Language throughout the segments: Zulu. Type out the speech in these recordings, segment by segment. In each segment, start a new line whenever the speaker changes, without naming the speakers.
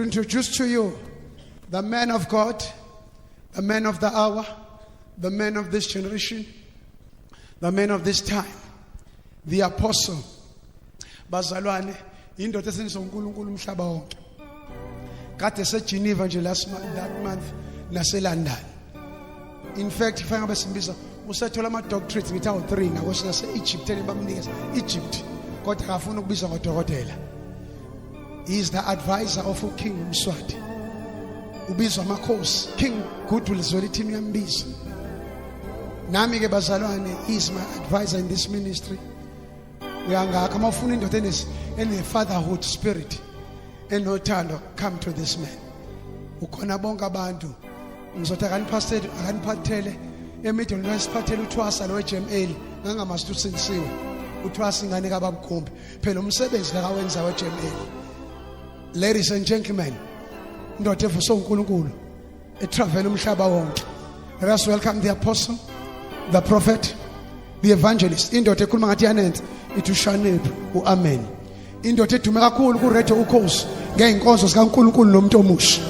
introduce to you the man of God, the man of the hour, the man of this generation, the man of this time, the apostle. Bazalwane, indoda esenzisa uNkulunkulu umhlaba wonke. Kade seGeneva nje last month, that month nase London. In fact, kufanele ngabe simbiza usethola ama doctorates ngithi awu 3 ngakho nase Egypt bamnikeza Egypt kodwa akafuni ukubizwa ngodokotela. He is the advisor of King Mswati. Ubizwa amakhosi. King Goodwill Zwelithini uyambiza. Nami ke bazalwane, he is my advisor in this ministry. Uyangakho uma ufuna indoda ene fatherhood spirit enothando, come to this man. Ukhona bonke abantu. Ngizothi akaniphathele, akaniphathele emiddle nesiphathele uthwasa lo JML ngangamazi ukuthi usindisiwe. Uthwasa ingane kaBabugumbi. Phela umsebenzi la kawenza we JML. Ladies and gentlemen, indoda evuswe uNkulunkulu etravel umhlaba wonke. Let us welcome the apostle, the prophet, the evangelist. Indoda ekhuluma ngathi yanenze ithi ushanephi uamen. Indoda edume kakhulu ku radio Ukhozi ngeenkonzo zikaNkulunkulu nomuntu omusha.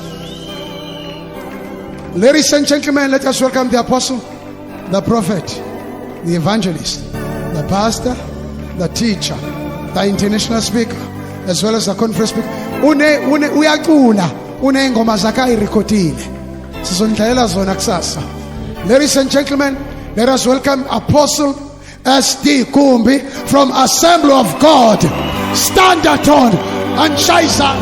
Ladies and gentlemen, let us welcome the apostle, the prophet, the evangelist, the pastor, the teacher, the international speaker, as well as the conference speaker. Une une uyacula, uneyingoma zakhe ayirekhodile. Sizonidlalela zona kusasa. Ladies and gentlemen, let us welcome Apostle S.D. Gumbi from Assembly of God, Standerton and Shaisa.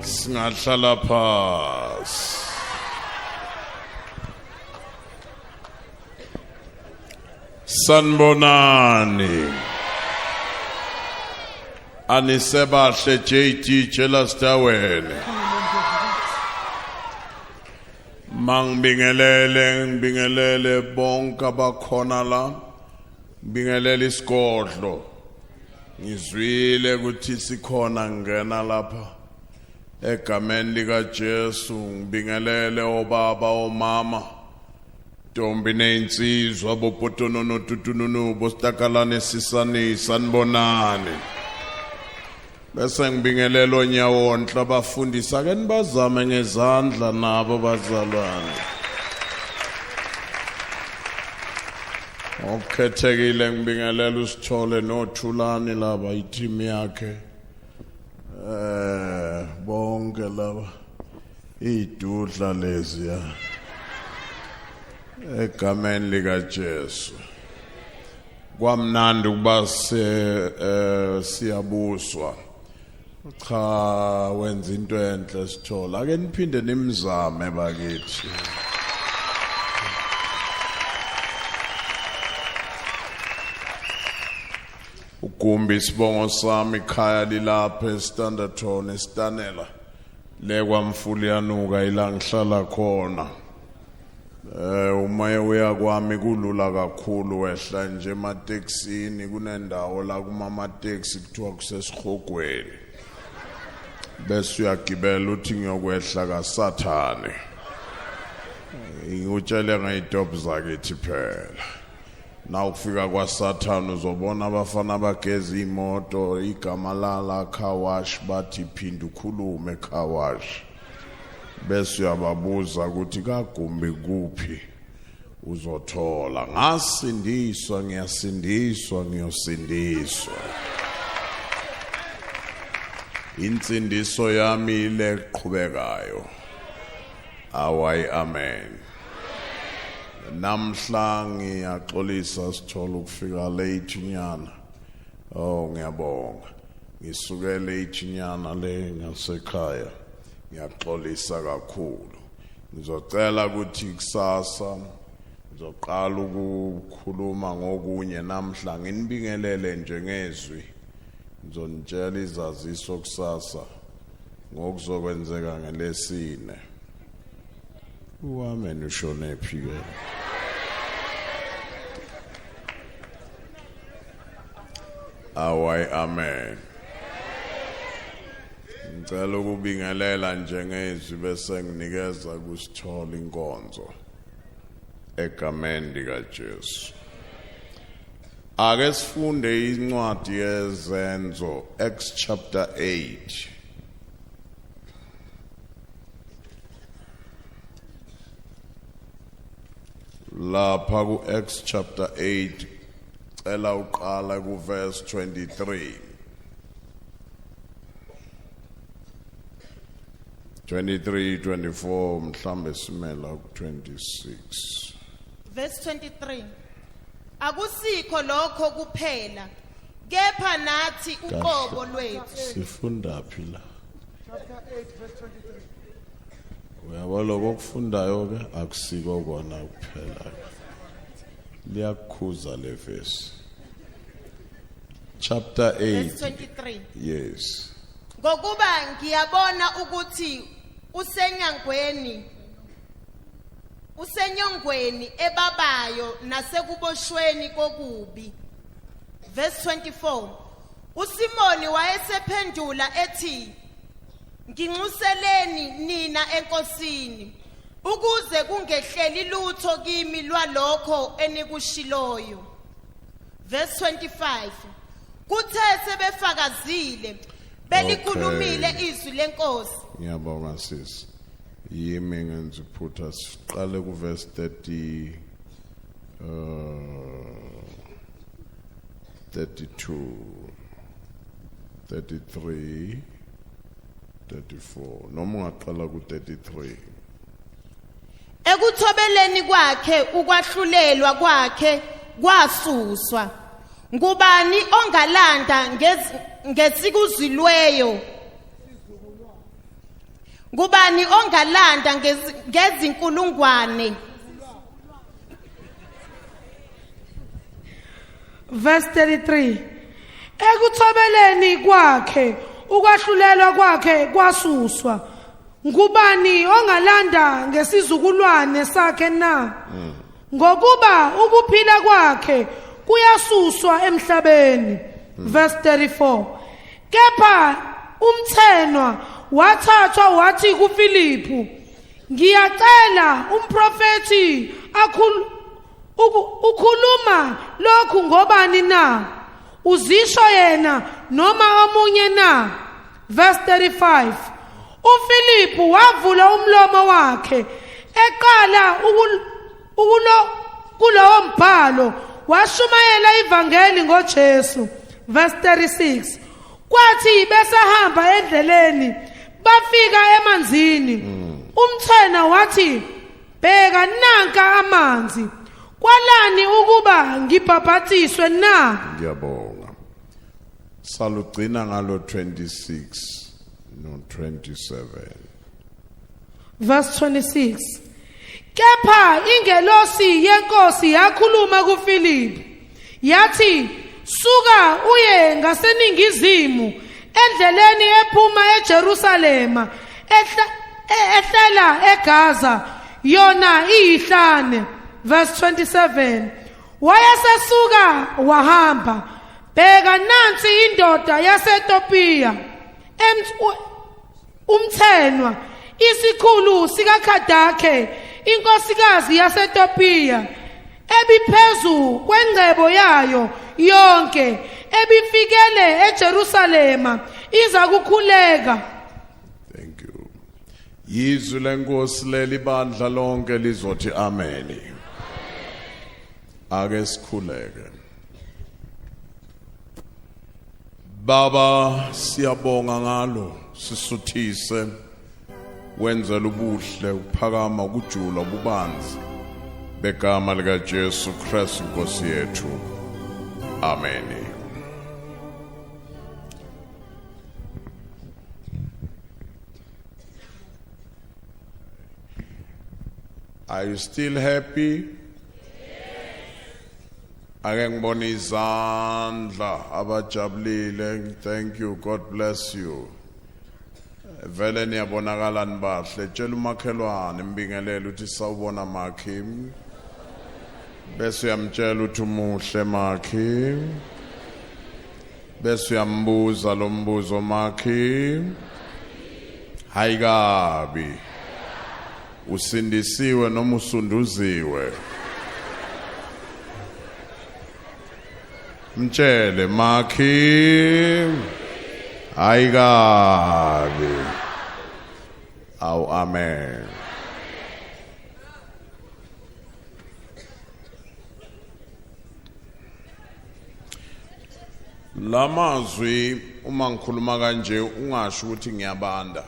Singahlala phasi. Sanibonani. Anisebahle JT Jealous Darwin. Mangibingelele ngibingelele bonke abakhona la. Ngibingelele isigodlo. Ngizwile ukuthi sikhona ngena lapha. Egameni lika Jesu ngibingelele obaba omama. Ntombi neyinsizwa bopotonono tutununu bostakalane sisani sanibonani. Bese ngibingelela onyawonhle abafundisi ake nibazame ngezandla nabo bazalwane. Okukhethekile ngibingelela uSithole noThulani laba i-team yakhe. Bonke laba idudla lezi ya. Egameni lika Jesu. Kwamnandi ukuba siyabuswa. Cha wenza into enhle sithola. Ake niphinde nimzame bakithi. Ugumbi isibongo sami ikhaya lilapha eStanderton eStanela. Le kwaMfuliyanuka ila ngihlala khona. Uma uya kwami kulula kakhulu wehla nje ematekisini kunendawo la kuma taxi kuthiwa kusesihogweni. Bese uyagibela uthi ngiyokwehla kaSathane. Ngikutshele ngeyitop zakithi phela. Na ukufika kwaSathane uzobona abafana abageza imoto igama lala car wash bathi phinda ukhulume car wash. Bese uyababuza ukuthi kaGumbi kuphi uzothola. Ngasindiswa, ngiyasindiswa, ngiyosindiswa. Insindiso yami ile eqhubekayo. Awayi amen. Namhla ngiyaxolisa sithola ukufika late nyana. Oh ngiyabonga. Ngisuke late nyana le ngasekhaya. Ngiyaxolisa kakhulu. Ngizocela ukuthi kusasa ngizoqala ukukhuluma ngokunye namhla nginibingelele nje ngezwi. Ngizonitshela izaziso kusasa ngokuzokwenzeka ngelesine. Uamen ushone phi ke? Awayi amen. Ngicela ukubingelela nje ngezwi bese nginikeza kusithola inkonzo egameni likaJesu. Ake sifunde incwadi yeZenzo, Acts chapter 8. Lapha ku Acts chapter 8 cela uqala ku verse 23. 23 24 mhlambe simela ku 26.
Verse 23. Akusikho lokho kuphela, kepha nathi uqobo lwethu.
Sifunda phi la?
Chapter 8, verse 23.
Uyabo lokho okufundayo ke akusiko kona kuphela. Liyakhuza le verse. Chapter 8.
Verse 23.
Yes.
Ngokuba ngiyabona ukuthi usenyongweni ebabayo nasekuboshweni kokubi. Verse 24. uSimoni wayesephendula ethi, nginxuseleni nina enkosini ukuze kungehleli lutho kimi lwalokho enikushiloyo. Verse 25. Kuthe sebefakazile belikhulumile izwi lenkosi.
Ngiyabonga sisi. Yimi ngenza iphutha, siqale ku verse 30 32 33 34 noma ungaqala ku 33.
Ekuthobeleni kwakhe ukwahlulelwa kwakhe kwasuswa. Ngubani ongalanda ngesikuzilweyo? Ngubani ongalanda ngezinkulungwane?
Verse 33. Ekuthobeleni kwakhe ukwahlulelwa kwakhe kwasuswa. Ngubani ongalanda ngesizukulwane sakhe na? Ngokuba ukuphila kwakhe kuyasuswa emhlabeni. Verse 34. Kepha umthenwa wathathwa wathi kuFilipu, ngiyacela umprofeti ukhuluma lokhu ngobani na? Uzisho yena noma omunye na? Verse 35. uFilipu wavula umlomo wakhe eqala kulowo mbhalo washumayela ivangeli ngoJesu. Verse 36. Kwathi besahamba endleleni bafika emanzini. Umthena wathi, bheka nanka amanzi, kwalani ukuba ngibhabhatiswe na?
Ngiyabonga. Salugcina ngalo 26 no 27.
Verse 26. Kepha ingelosi yenkosi yakhuluma kuFilipu yathi, suka uye ngaseningizimu endleleni ephuma eJerusalema ehlela eGaza, yona iyihlane. Verse 27. Wayesesuka wahamba, bheka nansi indoda yaseTopiya umthenwa, isikhulu sikaKhadakhe inkosikazi yaseTopiya, ebiphezu kwengcebo yayo yonke, ebifikele eJerusalema iza kukhuleka.
Thank you. Yizwi lenkosi leli bandla lonke lizothi amen. Ake sikhuleke. Baba, siyabonga ngalo, sisuthise, wenzela ubuhle, uphakama, ukujula, ububanzi begama lika Jesu Christ Nkosi yethu. Amen. Are you still happy? Ake ngibone izandla abajabulile. Thank you. God bless you. Vele niyabonakala nibahle. Tshela umakhelwane mbingelele uthi sawubona makhi. Bese uyamtshela uthi umuhle makhi. Bese uyambuza lo mbuzo makhi. Hayi kabi. Usindisiwe noma usunduziwe? Mtshele makhi. Hayi kabi. Awu amen. Lamazwi uma ngikhuluma kanje ungasho ukuthi ngiyabanda.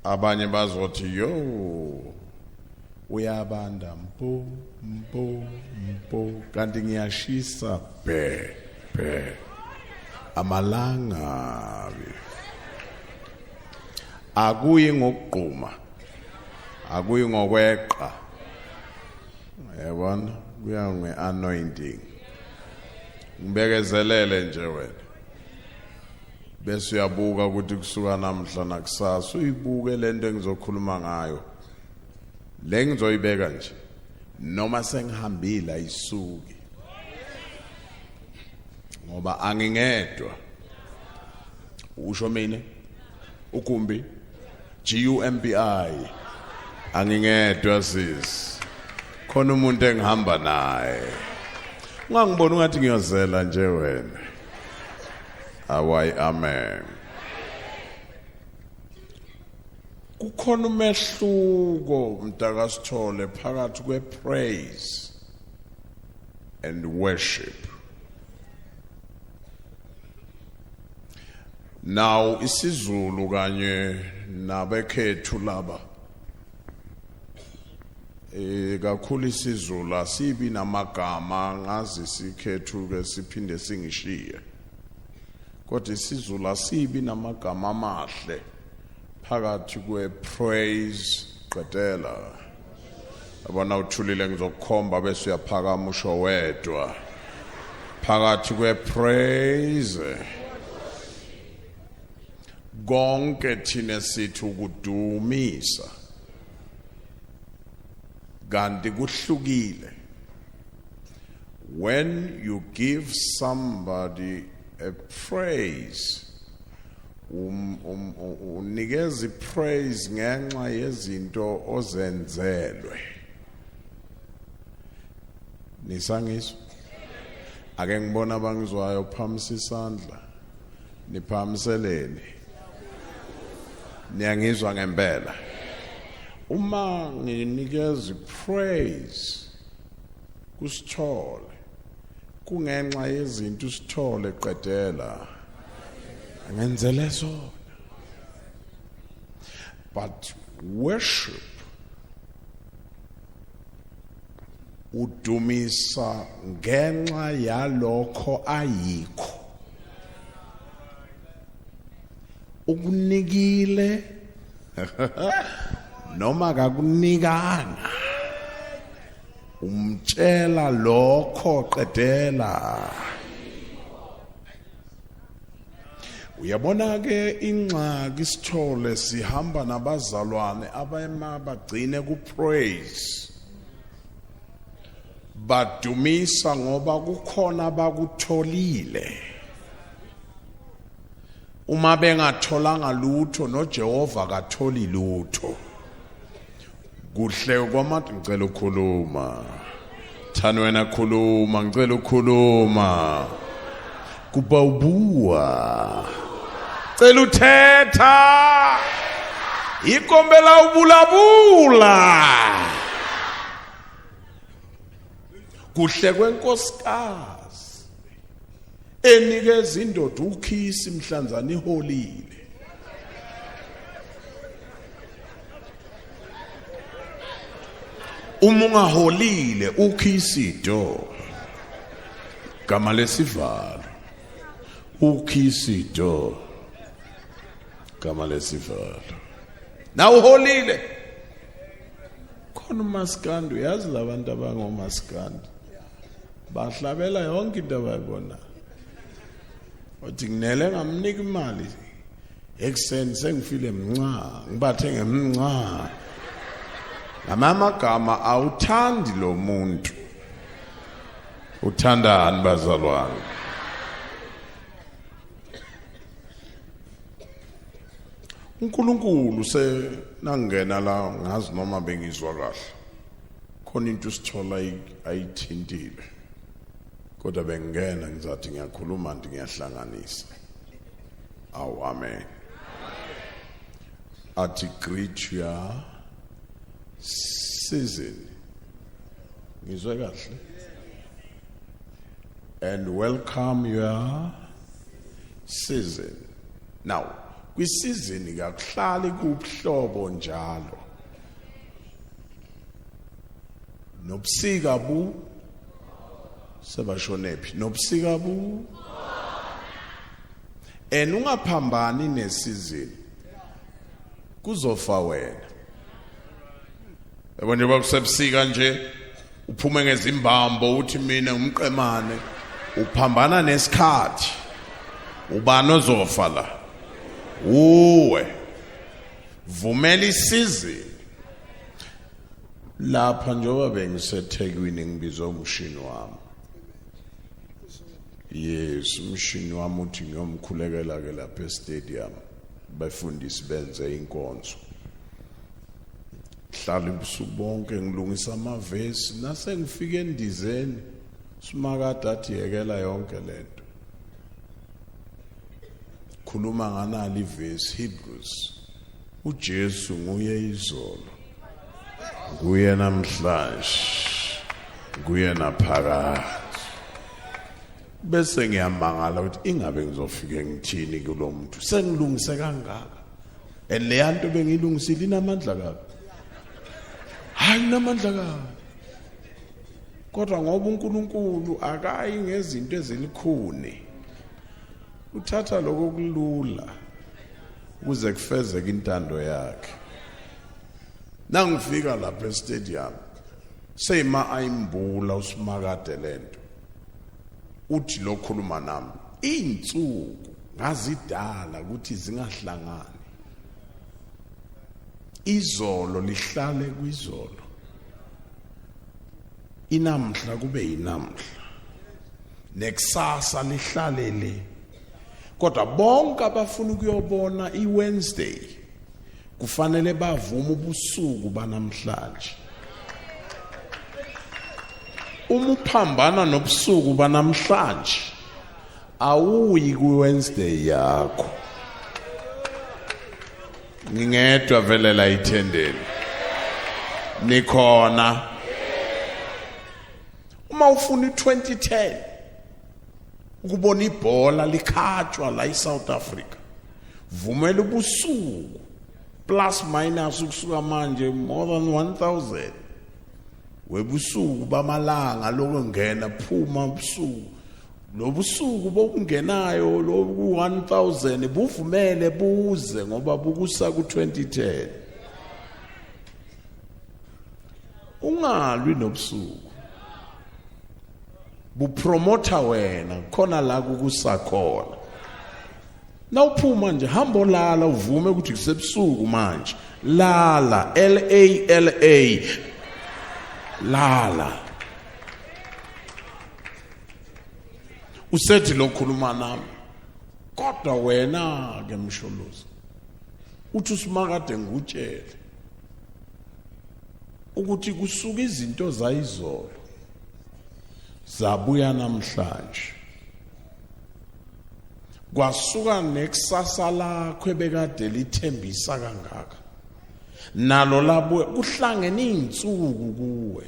Abanye bazothi yo uyabanda mpo mpo mpo, kanti ngiyashisa bhe bhe amalangabi. Akuyi ngokugquma, akuyi ngokweqa, yabona, kuya nge-anointing. Ngibekezelele nje wena, bese uyabuka ukuthi kusuka namhla nakusasa uyibuke lento engizokhuluma ngayo, le ngizoyibeka nje noma sengihambile ayisuki, ngoba angingedwa. Usho mina uGumbi, GUMBI, angingedwa sis, khona umuntu engihamba naye. Ungangiboni ungathi ngiyozela nje wena. Awayi amen. Kukhona umehluko mntakaSithole phakathi kwe-praise and worship. Now isiZulu kanye nabekhethu laba, kakhulu isiZulu asibi namagama, ngazi sikhethu ke siphinde singishiye, kodwa isiZulu asibi namagama amahle phakathi kwe-praise. Qedela, yabona uthulile, ngizokukhomba bese uyaphakama usho wedwa. Phakathi kwe-praise, konke thina sithi ukudumisa, kanti kuhlukile. When you give somebody a praise, unikeza i-praise ngenxa yezinto ozenzelwe. Nisangizwa? Ake ngibona abangizwayo, phamisa isandla, niphamiseleni. Niyangizwa ngempela? Uma nginikeza praise kuSithole, kungenxa yezinto uSithole qedela angenzele zona. But worship, udumisa ngenxa yalokho ayikho, ukunikile noma kakunikanga, umtshela lokho qedela. Uyabona ke ingxaki Sithole, sihamba nabazalwane abayema bagcine ku praise, badumisa ngoba kukhona abakutholile. Uma bengatholanga lutho, noJehova katholi lutho. Kuhle kwamathi, ngicela ukukhuluma. Thani wena khuluma, ngicela ukukhuluma. Kubawubua. Cela uthetha. Ikombela ubulabula. Kuhle kwenkosikazi enikeza indoda ukhisi mhlanzana iholile. Uma ungaholile ukhisi do. Gama lesivalo. Ukhisi do. Gama lesivalo. Na uholile. Khona umaskandi, uyazi labantu abangomaskandi bahlabela yonke into abayibona. Uthi nginele ngamnika imali ekuseni, sengifile mnca, ngibathe ngemnca. Ngamagama awuthandi lo muntu. Uthandani bazalwane? uNkulunkulu se nangena la ngazi noma bengizwa kahle khona into usithola ayithintile kodwa bengena ngizathi ngiyakhuluma nti ngiyahlanganisa. Awu, amen. Athi greet your season, ngizwe kahle, and welcome your season. Now kwisizini kakuhlali kubuhlobo njalo, nobusika bu sebashonephi, nobusika bu, and ungaphambani nesizini, kuzofa wena. Yabo, njengoba kusebusika nje uphume ngezimbambo uthi mina umqemane, uphambana nesikhathi. Ubani ozofa la? Uwe. Vumela isizini. Lapha njengoba bengiseThekwini ngibizwe umshini wami, yes, umshini wami uthi ngiyomkhulekela ke lapha estadium, bafundisi benze inkonzo. Hlala ubusuku bonke ngilungisa amavesi, nase ngifike endizeni simakade athi yekela yonke lento, khuluma nganali ivesi, Hebrews, uJesu nguye izolo, nguye namhlanje, nguye naphakade. Bese ngiyamangala ukuthi ingabe ngizofike ngithini kulo muntu, sengilungise kangaka, and leya nto bengiyilungisile inamandla kabi. Hayi, inamandla kabi, kodwa ngoba uNkulunkulu akayi ngezinto ezilikhuni, uthatha lokho kulula ukuze kufezeke intando yakhe. Nangifika lapha estadium seyima ayimbula usimakade lento, uthi lokhuluma nami, insuku ngazidala ukuthi zingahlangani, izolo lihlale kwizolo, inamhla kube yinamhla, nekusasa lihlale le. Kodwa bonke abafuna ukuyobona iWednesday kufanele bavume ubusuku banamhlanje. Uma uphambana nobusuku banamhlanje, awuyi ku-Wednesday yakho. Ngingedwa vele la ithendeni, nikhona. Uma ufuna i-2010 ukubona ibhola likhatshwa la eSouth Africa, vumela ubusuku plus minus ukusuka manje more than 1000 webusuku bamalanga lokungena phuma ubusuku, lobusuku bokungenayo loku 1000 buvumele buze, ngoba bukusa ku 2010. Ungalwi nobusuku, bupromota wena khona la kukusakhona. Nawuphuma nje hamba olala, uvume ukuthi kusebusuku manje, lala, L A L A, lala. Usethi lokhuluma nami, kodwa wena ke Msholozi, uthi usimakade ngutshele ukuthi kusuka izinto zayizolo zabuya namhlanje, kwasuka nekusasa lakho ebekade lithembisa kangaka nalo labuya, kuhlangene izinsuku kuwe.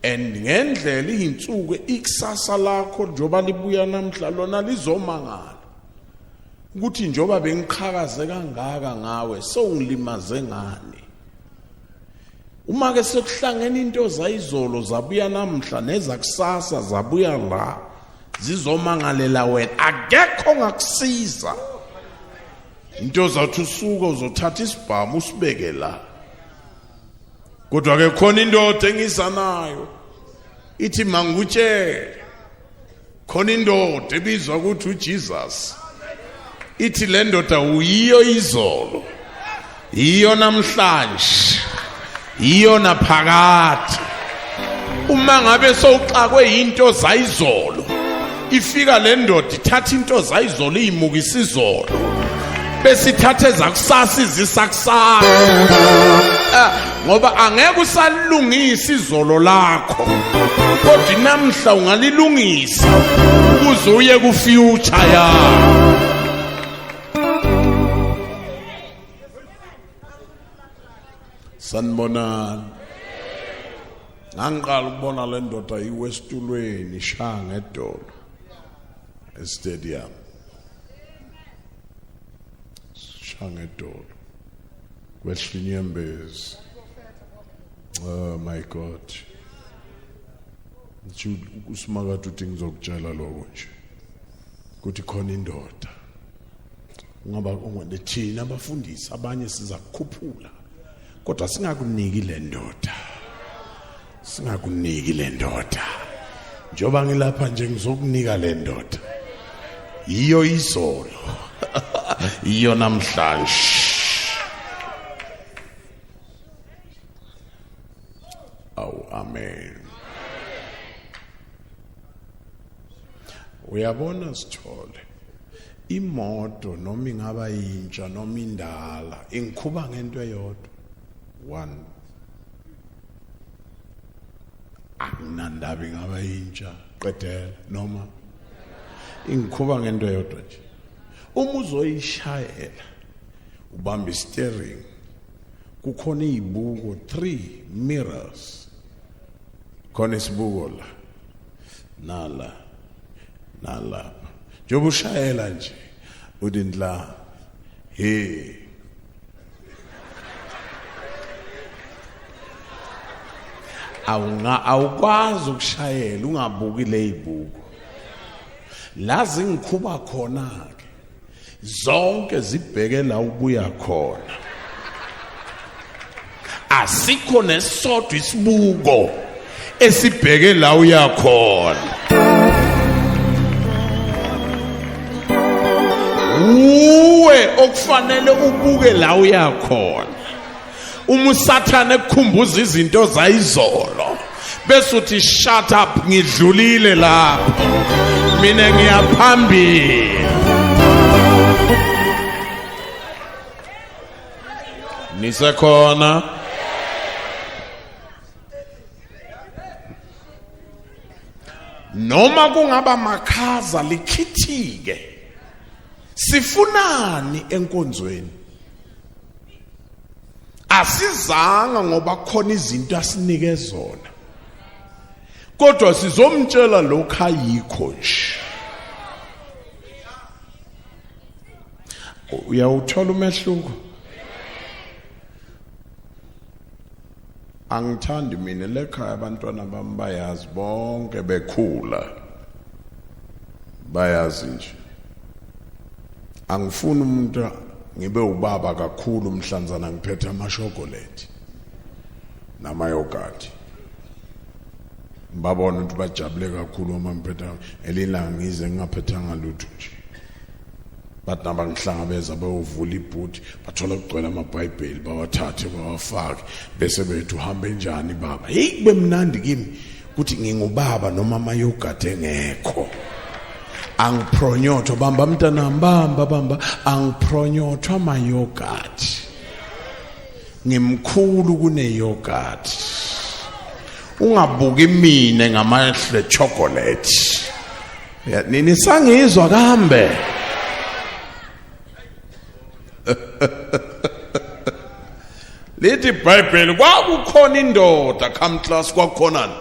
And ngendlela izinsuku ikusasa lakho njoba libuya namhla, lona lizomangala ukuthi njoba bengiqhakaze kangaka ngawe, sewungilimaze ngani? Uma ke sekuhlangene into zayizolo zabuya namhla, nezakusasa zabuya la, zizomangalela wena, akekho ongakusiza. Into zathi usuka uzothatha isibhamu usibeke la, kodwa ke khona indoda engiza nayo ithi mangutshele, khona indoda ebizwa ukuthi uJesus, ithi le ndoda uyiyo izolo, yiyo namhlanje, yiyo naphakade. Uma ngabe sowuxakwe into zayizolo, ifika le ndoda ithatha into zayizolo iyimukisa izolo. Bese ithatha ezakusasa izisa kusasa. Ngoba angeke usalungisa izolo lakho, kodwa namhla ungalilungisa ukuze uye ku future yakho. Sanibonani. Ngangiqala ukubona le ndoda iwesitulweni ishaya ngedolo estadium, shaya ngedolo kwehla inyembezi. Oh my God, nje usimakade uthi ngizokutshela lokho nje ukuthi khona indoda ungaba thina abafundisi abanye siza kukhuphula, kodwa singakuniki le ndoda, singakuniki le ndoda. Njengoba ngilapha nje ngizokunika le ndoda, yiyo izolo yiyo namhlanje. Awu, amen. Uyabona Sithole, imoto noma ingaba yintsha noma indala ingikhuba ngento eyodwa, one, akunandaba ingaba yintsha qedela noma ingikhuba ngento eyodwa nje. Uma uzoyishayela ubamba steering, kukhona izibuko, 3 mirrors, khona isibuko la nala nalapha. Njengoba ushayela nje uthi ndla he, awukwazi ukushayela ungabuki lezibuko. La zingikhuba khona ke zonke zibheke la ubuya khona, asikho nesodwa isibuko esibheke la uya khona. Uwe okufanele ubuke la uya khona. Uma uSathane ekukhumbuza izinto zayizolo bese uthi shut up, ngidlulile lapho, mina ngiyaphambili. Nisekhona? Noma kungaba makhaza likhithike, sifunani enkonzweni? Asizanga ngoba khona izinto asinike zona, kodwa sizomtshela lokho ayikho nje. Uyawuthola umehluko? Angithandi mina lekhaya, abantwana bami bayazi bonke bekhula, bayazi nje. Angifuni umuntu ngibe ubaba kakhulu mhlanzana ngiphethe amashokolate namayogurt. Ngibabona ukuthi bajabule kakhulu uma ngiphethe, elilanga ngize ngingaphethanga lutho nje. Bathi nabangihlangabeza bayovula ibhuti bathola kugcwele amabhayibheli, bawathathe bawafake, bese bethu uhambe njani baba? Hey, kube mnandi kimi ukuthi ngingubaba noma amayogurt engekho. Angiphronyothwa, bamba mntanami, bamba bamba, angiphronyothwa amayogurt, ngimkhulu kuneyogurt. Ungabuki mina ngamahle chocolate. Nini sangizwa kambe? Lithi iBhayibheli kwakukhona indoda, come class, kwakukhonani?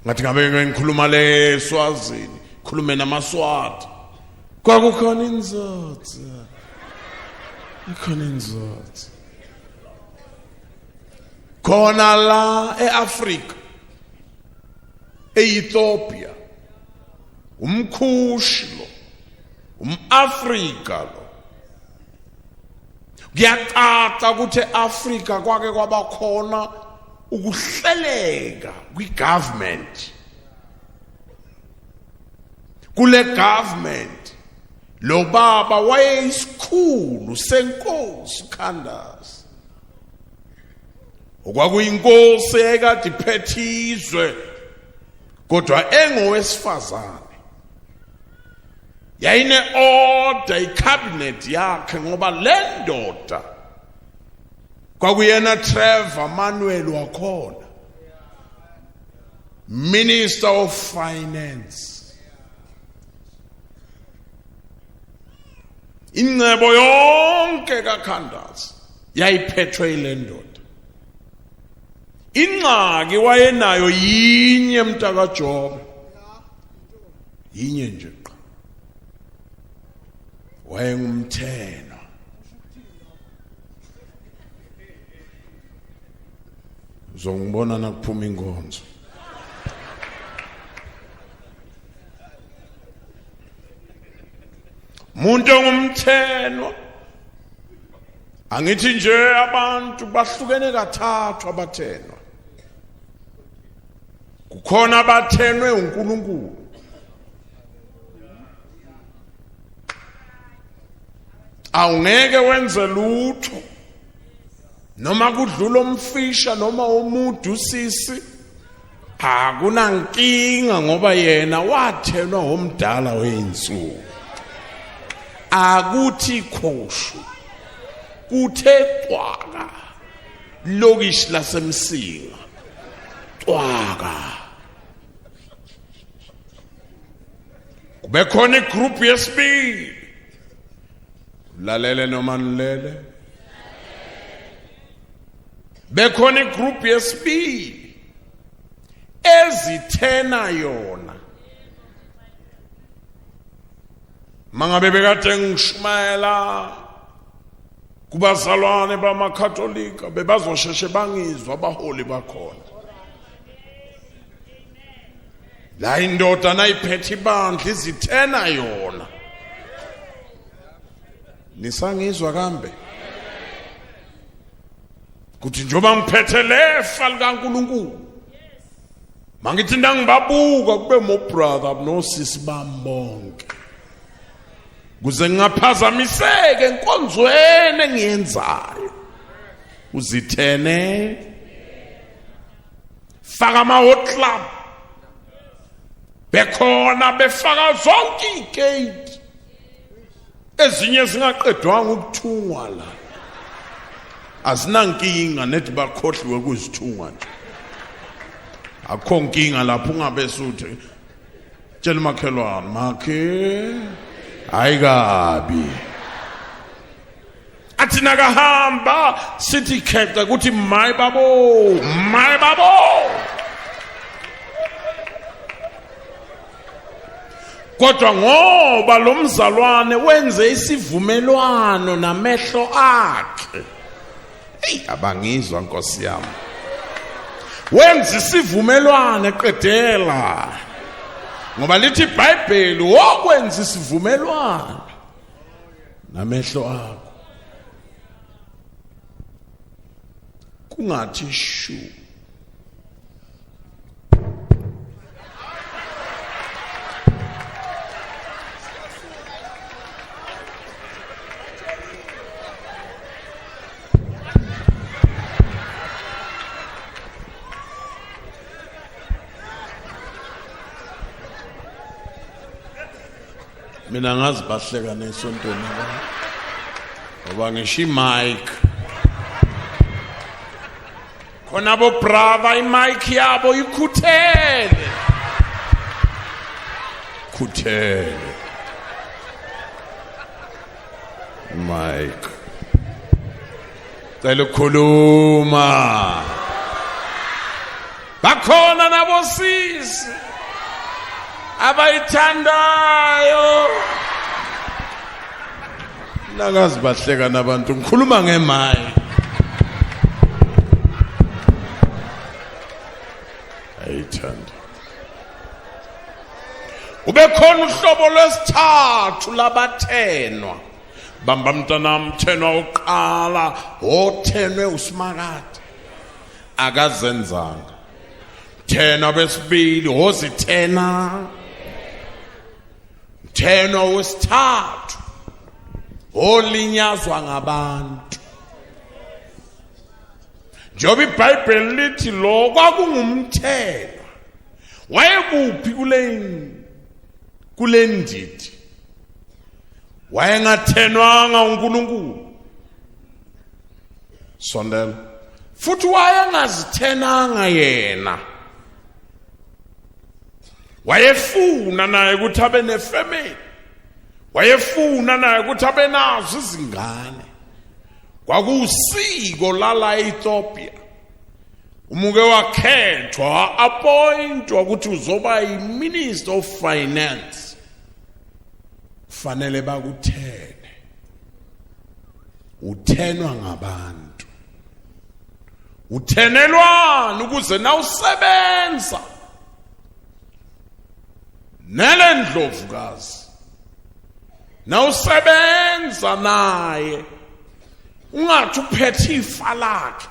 Ngathi ngabe ngikhuluma le Swazini, khulume namaSwati. Kwakukhona indoda. Ikhona indoda. Khona la eAfrika, eEthiopia, umkhushi lo, umAfrika lo. Kuyacaca ukuthi eAfrika kwake kwabakhona ukuhleleka kwigovernment. Kule government lo baba wayeyisikhulu senkosi Candace, okwakuyinkosi ekade iphethe izwe kodwa engowesifazane. Yayine order icabinet yakhe, ngoba le ndoda kwakuyena Trevor Manuel wakhona, Minister of Finance. Ingcebo yonke kaKhandazi yayiphethwe ile ndoda. Ingxaki wayenayo yinye, mntakaJobe, yinye nje qha, wayengumthenwa. Uzongibona nakuphuma inkonzo. Umuntu ongumthenwa, angithi nje abantu bahlukene kathathu abathenwa. Kukhona abathenwe uNkulunkulu, awungeke wenze lutho noma kudlula umfisha noma umudu usisi, akunankinga, ngoba yena wathenwa omdala weyinsuku. Akuthi khoshu kuthe cwaka lokishi lasemsinga cwaka, kube khona igroup yesibili, lalele noma nilele, bekhona igroup yesibili ezithena yona. Mangabe bekade ngishumayela kubazalwane bamaKatolika, bebazosheshe bangizwa abaholi bakhona. La indoda nayiphethe ibandla izithena yona. Nisangizwa kambe? Kuthi njengoba ngiphethe lefa likaNkulunkulu, mangithi nangibabuka kube mo brother nosisi bami bonke, kuze ngingaphazamiseke enkonzweni engiyenzayo. Uzithene, faka ama-hot club, bekhona befaka zonke iy'gate, ezinye zingaqedwanga ukuthungwa la, azinankinga nethi bakhohliwe kuzithunga nje, akukho nkinga lapho. Ungabe suthi tshela umakhelwane makhe, hayi kabi, athi nakahamba sithi khexe ukuthi mayi babo, mayi babo. Kodwa ngoba lo mzalwane wenze isivumelwano namehlo akhe, hey, abangizwa Nkosi yami, wenza isivumelwano eqedela, ngoba lithi iBhayibheli wokwenza isivumelwano namehlo akho, kungathi shu. Mina ngazi bahleka nesontweni ngoba ngisho imic khona bo brother, imic yabo ikhuthele khuthele mic, cela ukukhuluma. Bakhona nabosisi abayithandayo, nakazi bahleka nabantu ngikhuluma ngemayi ayithanda. Ube khona uhlobo lwesithathu labathenwa. Bamba mntanami, mthenwa oqala othenwe uSimakade, akazenzanga. Mthenwa besibili ozithena. Mthenwa wesithathu olinyazwa ngabantu. Njengoba iBhayibheli lithi lo kwakungumthenwa, wayekuphi kule ndidi? Wayengathenwanga uNkulunkulu. Sondela. Futhi wayengazithenanga yena. Wayefuna naye ukuthi abe nefamily. Wayefuna naye ukuthi abe nazo izingane. Kwakusiko lala eEthiopia. Umuke wakhethwa appointwa ukuthi uzoba yiMinister of Finance. Fanele bakuthene. Uthenwa ngabantu. Uthenelwana ukuze nawusebenza nelendlovukazi nawusebenza naye ungathi uphethe ifa lakhe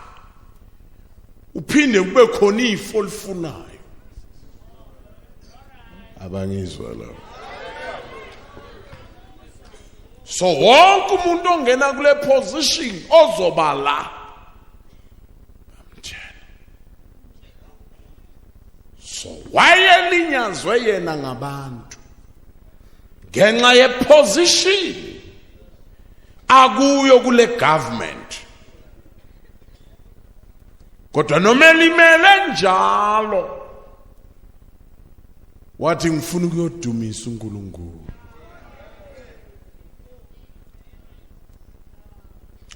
uphinde kube khona ifo olifunayo. Abangizwa lapho. So wonke umuntu ongena kule position ozoba la bamtshela. So wayelinyazwe yena ngabantu ngenxa yeposition akuyo kule government. Kodwa noma elimele njalo wathi ngifuna ukuyodumisa uNkulunkulu.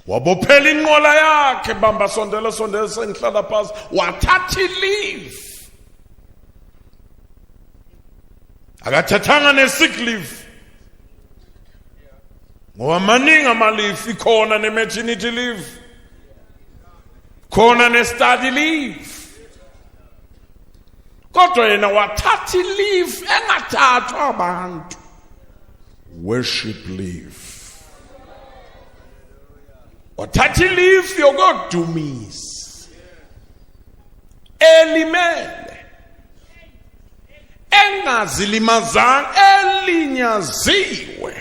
Wabophela inqola yakhe, bamba sondela sondela sengihlala phansi, wathatha leave. Akathathanga ne-sick leave ngoba maningi amalifu, ikhona ne-maternity leave, khona ne-study leave, kodwa yena wathatha i-leave engathathwa abantu, worship leave. Wathatha i-leave yokuyodumisa elimele, engazilimazanga, elinyaziwe,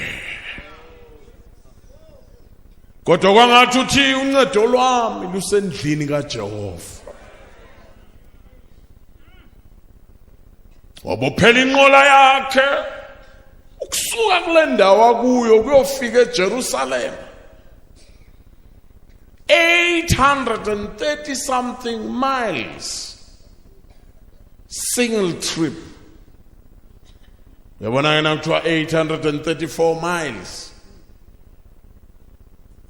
kodwa kwangathi uthi uncedo lwami lusendlini kaJehova. Wabophela inqola yakhe ukusuka kule ndawo akuyo kuyofika eJerusalem, 830 something miles single trip. Uyabona ke nakuthiwa 834 miles,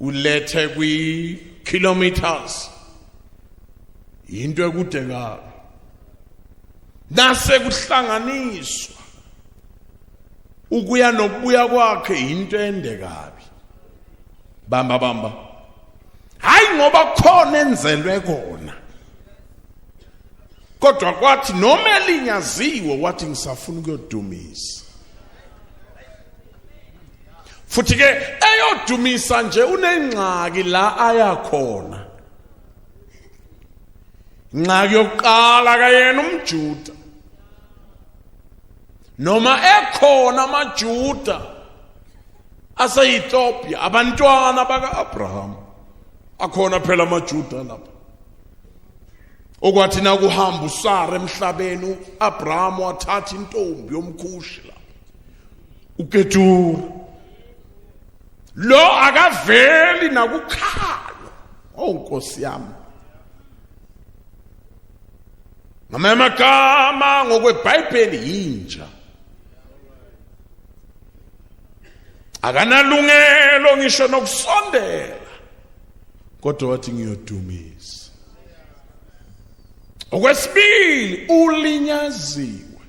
ulethe kwi kilometers, into ekude kabi. Nase kuhlanganiswa ukuya nokubuya kwakhe, into ende kabi. Bamba bamba, hayi ngoba khona enzelwe kona, kodwa kwathi noma elinyaziwe wathi ngisafuna ukuyodumisa. Futhi ke eyodumisa nje unengxaki la aya khona. Ingxaki yokuqala, kayena umJuda, noma ekhona amaJuda ase-Ethiopia, abantwana baka-Abraham, akhona phela amaJuda lapha. Okwathi nakuhamba uSara emhlabeni, uAbraham wathatha intombi yomkhushi lapha, uKetura. Lo akaveli nakukhalo. Oh Nkosi yami, ngamanye amagama ngokweBhayibheli yinja, akanalungelo ngisho nokusondela, kodwa wathi ngiyodumisa. Okwesibili, ulinyaziwe,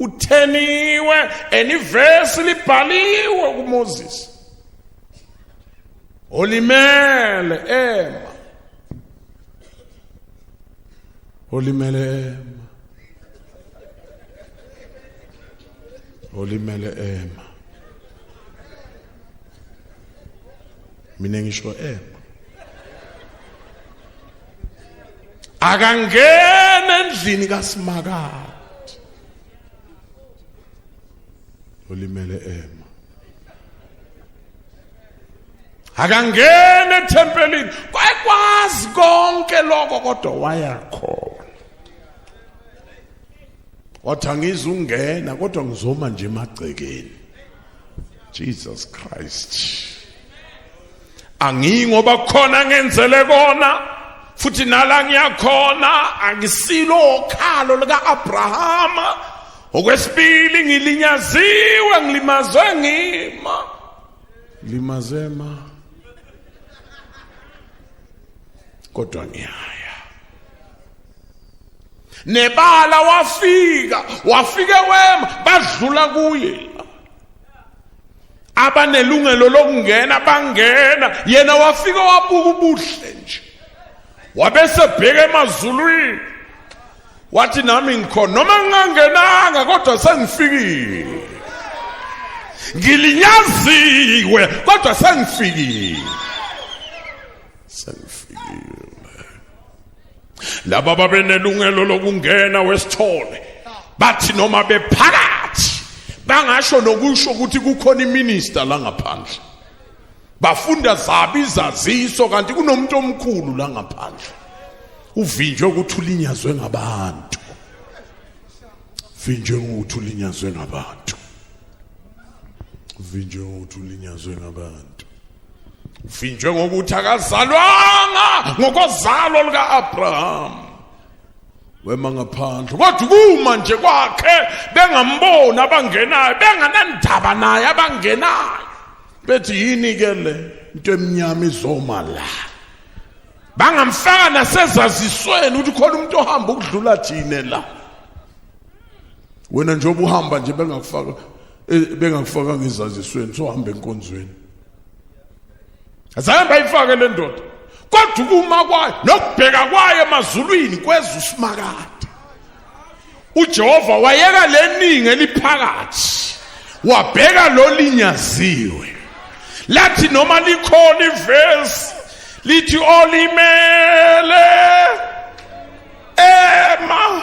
utheniwe, and ivesi libhaliwe kuMoses, olimele ema, olimele ema, olimele ema. Mina ngisho ema, akangena endlini kaSimakade. Olimele ema, akangena ethempelini. Kwayekwazi konke lokho, kodwa waya khona, wathi angizungena, kodwa ngizoma nje emagcekeni. Jesus Christ. Angiyi ngoba khona ngenzele kona, futhi nala ngiyakhona angisilo okhalo lika Abrahama. Okwesibili ngilinyaziwe, ngilimazwe ngima. Limazema. Kodwa ngiyaya. Nebala wafika, wafike wema, badlula kuye. Abanelungelo lokungena bangena, yena wafika wabuka ubuhle nje. Wabese bheka emazulwini. Wathi nami ngikhona noma ngingangenanga kodwa sengifikile. Ngilinyaziwe kodwa sengifikile. Sengifikile. Laba babenelungelo lokungena wesithole bathi noma bephakathi bangasho nokusho ukuthi kukhona iminister la ngaphandle. Bafunda zabi izaziso kanti kunomuntu omkhulu la ngaphandle. Uvinjwe ukuthi ulinyazwe ngabantu. Vinjwe ukuthi ulinyazwe ngabantu. Vinjwe ukuthi ulinyazwe ngabantu. Uvinjwe ngokuthi akazalwanga ngokozalo lika Abraham. Wema ngaphandle kodwa kuma nje kwakhe bengamboni abangenayo, benganandaba naye abangenayo. Bethi yini ke le into emnyama izoma la. Bangamfaka nasezazisweni ukuthi khona umuntu ohamba ukudlula thina la. Wena njengoba uhamba nje bengakufaka bengakufaka ngezazisweni, sohamba enkonzweni. Azange bayifake le ndoda. Kodwa kuma kwayo nokubheka kwayo emazulwini kweza uSimakade. uJehova wayeka leningi eliphakathi, wabheka lo linyaziwe. Lathi noma likhona ivesi lithi olimele ema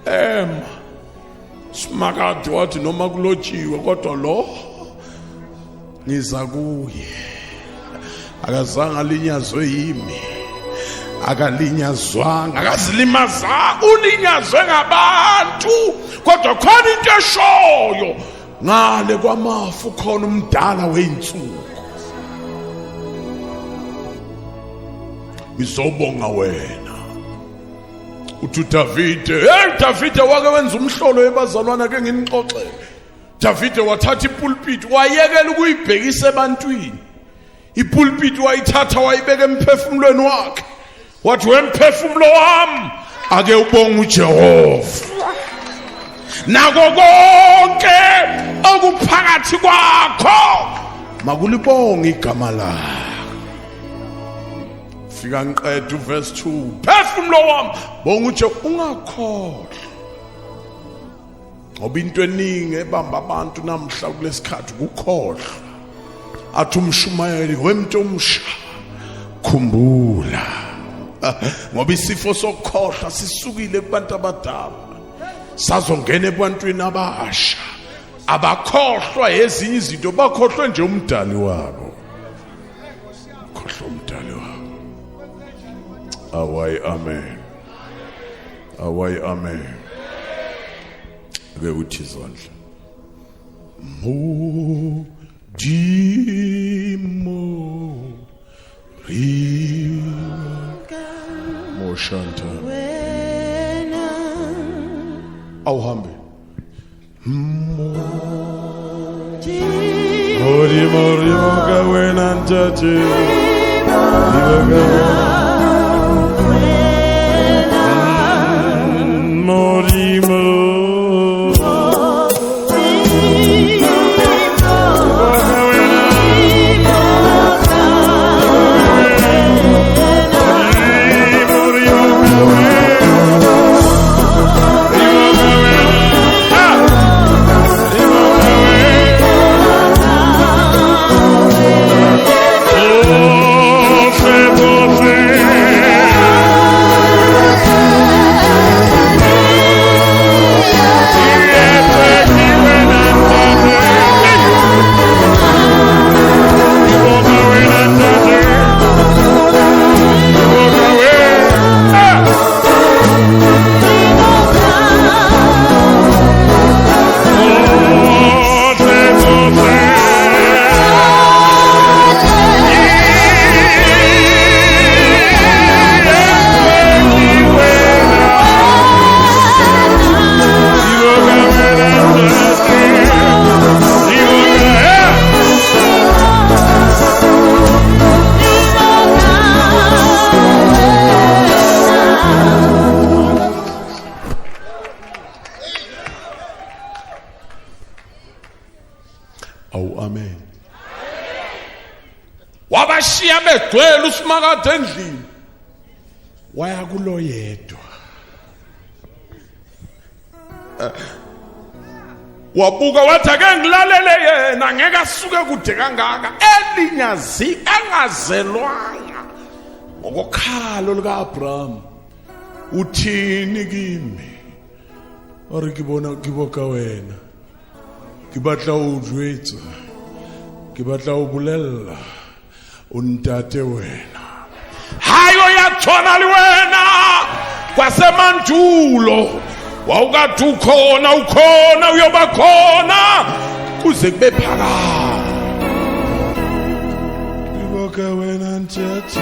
ema. Simakade wathi noma kulotshiwe kodwa lo ngiza kuye. Akazange alinyazwe yimi, akalinyazwanga, akazilimaza, ulinyazwe ngabantu. Kodwa khona into eshoyo ngale kwamafu khona umdala weinsuku. Ngizobonga wena. Uthi Davide, hey Davide wake wenza umhlolo ebazalwana, ke nginixoxele. Davide wathatha ipulpit wayekela ukuyibhekisa ebantwini. Ipulpit wayithatha wayibeka emphefumulweni wakhe. Wathi wemphefumulo wami ake ubonge uJehova. Nako konke okuphakathi kwakho makulibonge igama lakhe. Fika ngiqeda uverse 2. Phefumulo wami bonga uJehova, ungakhohlwa. Ngoba into eningi ebamba abantu namhla kulesikhathi ukukhohlwa. Athi umshumayeli wemntu omsha khumbula. Ngoba isifo sokukhohlwa sisukile kubantu abadala sazongena ebantwini abasha abakhohlwa ezinye izinto, bakhohlwe nje umdali wabo. Khohlwa umdali wabo. Awayi amen. Awayi amen. Ake uthi izandla. Modimo ri moshanta. Awuhambe. Modimo ri ka wena ntate. Modimo Oh, Awu amen. Wabashiya begcwele uSimakade endlini, waya kulo yedwa. Wabuka wathi ake ngilalele yena, ngeke asuke kude kangaka, elinyazi engazelwanga ngokokhalo lika-Abraham. Uthini kimi? Ore ke bona ke boka wena, ke batla o jwetsa, ke batla o bolella, o ntate wena. Hayo yatshwana le wena kwasemandulo, wawukade ukhona, ukhona, uyoba khona kuze kube phakade. Ke boka wena ntate.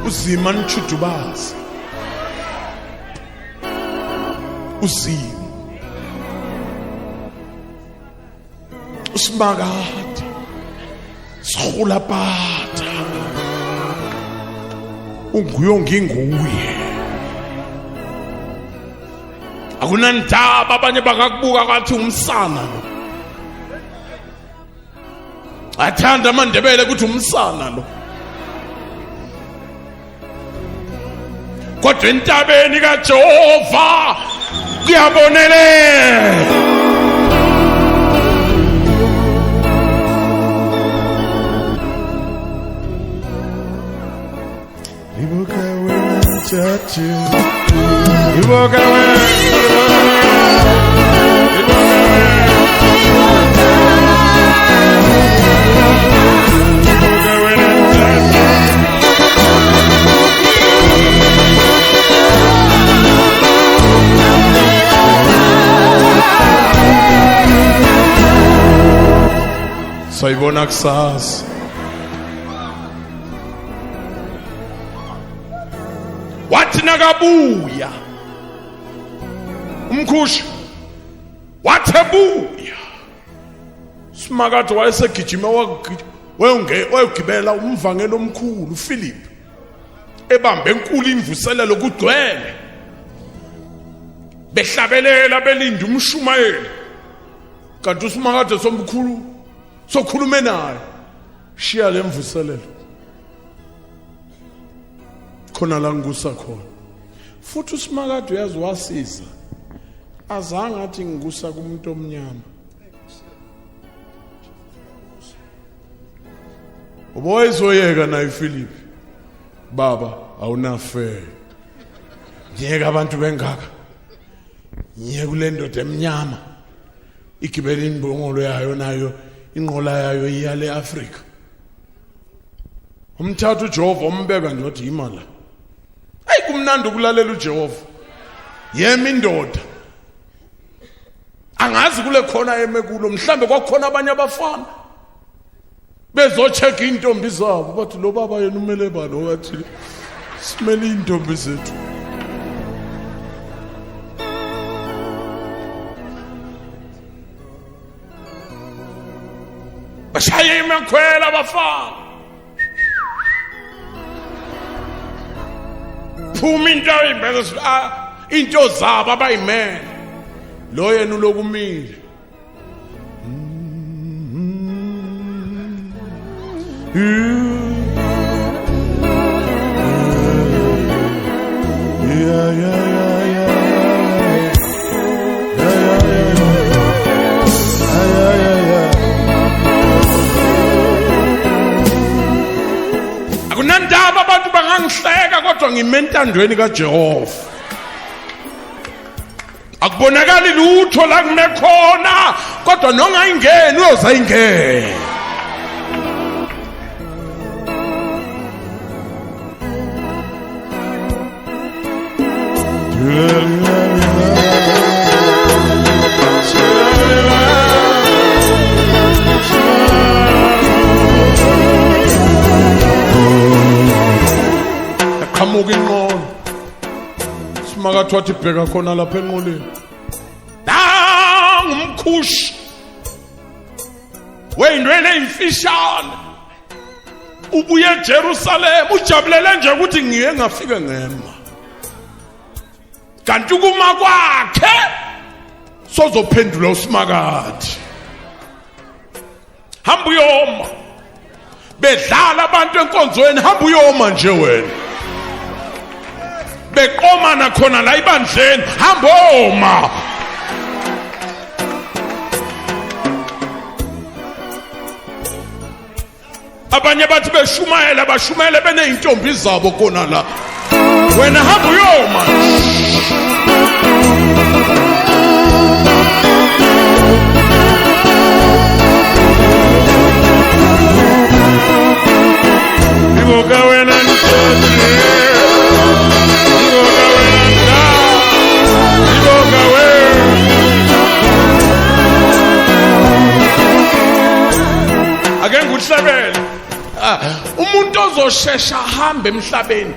Uzima nitshudubazi, uzima uSimakade sikhulaphatha, unguye nginguye. Akunandaba abanye bakakubuka kwathi umsana lo. Athanda amaNdebele ukuthi umsana lo, kodwa entabeni kaJehova kuyabonelela. Ibuka wena ntate, ibuka wena, ibuka wena ntate. Sayibona kusasa. Wathi nakabuya umkhushi, wathi ebuya Simakade wayesegijima wayogibela umvangeli omkhulu uPhilip, ebambe enkulu imvuselelo kugcwele, behlabelela belinda umshumayeli. Kanti uSimakade somkhulu sokhulume naye, shiya lemvuselelo khona la ngikusa khona. Futhi uSimakade uyazi wasiza, azange athi ngikusa kumuntu omnyama. Uboyizoyeka naye Philip, baba awunafela, ngiyeka abantu bengaka, ngiye kule ndoda emnyama igibela imbongolo yayo nayo inqola yayo iyale Afrika. Umthatha uJehova umbeka nje wathi yima la. Hayi, kumnandi ukulalela uJehova. Yema indoda, angazi kule khona eme kulo, mhlambe kwakhona abanye abafana bezocheck intombi zabo, bathi lo baba yena umele bani, wathi simele intombi zethu. Bashaye imakhwela abafana, phuma into into zabo abayimele, lo yena ulokumile. Yeah, yeah, yeah, yeah. Yeah, yeah, yeah. Yeah, yeah, yeah. Kodwa ngime entandweni kaJehova. Akubonakali lutho la kume khona, kodwa nongayingeni uyozayingena. Qhamuka inqola. Simakathi wathi bheka khona lapha enqoleni. Nangumkhushi weyinwele eyimfishane ubuye eJerusalem, ujabulele nje ukuthi ngiye ngafika ngema. Kanti ukuma kwakhe sozophendula uSimakathi. Hamba uyoma. Bedlala abantu enkonzweni, hamba uyoma nje wena. Beqomana khona la ibandleni, hamba oma. Abanye bathi beshumayela, bashumayele beneyintombi zabo khona la. Wena hamba uyoma. Iboka wena ntosi. Iboka wena ntosi. Iboka wena. Ake ngikuhlebele. Umuntu ozoshesha ahambe emhlabeni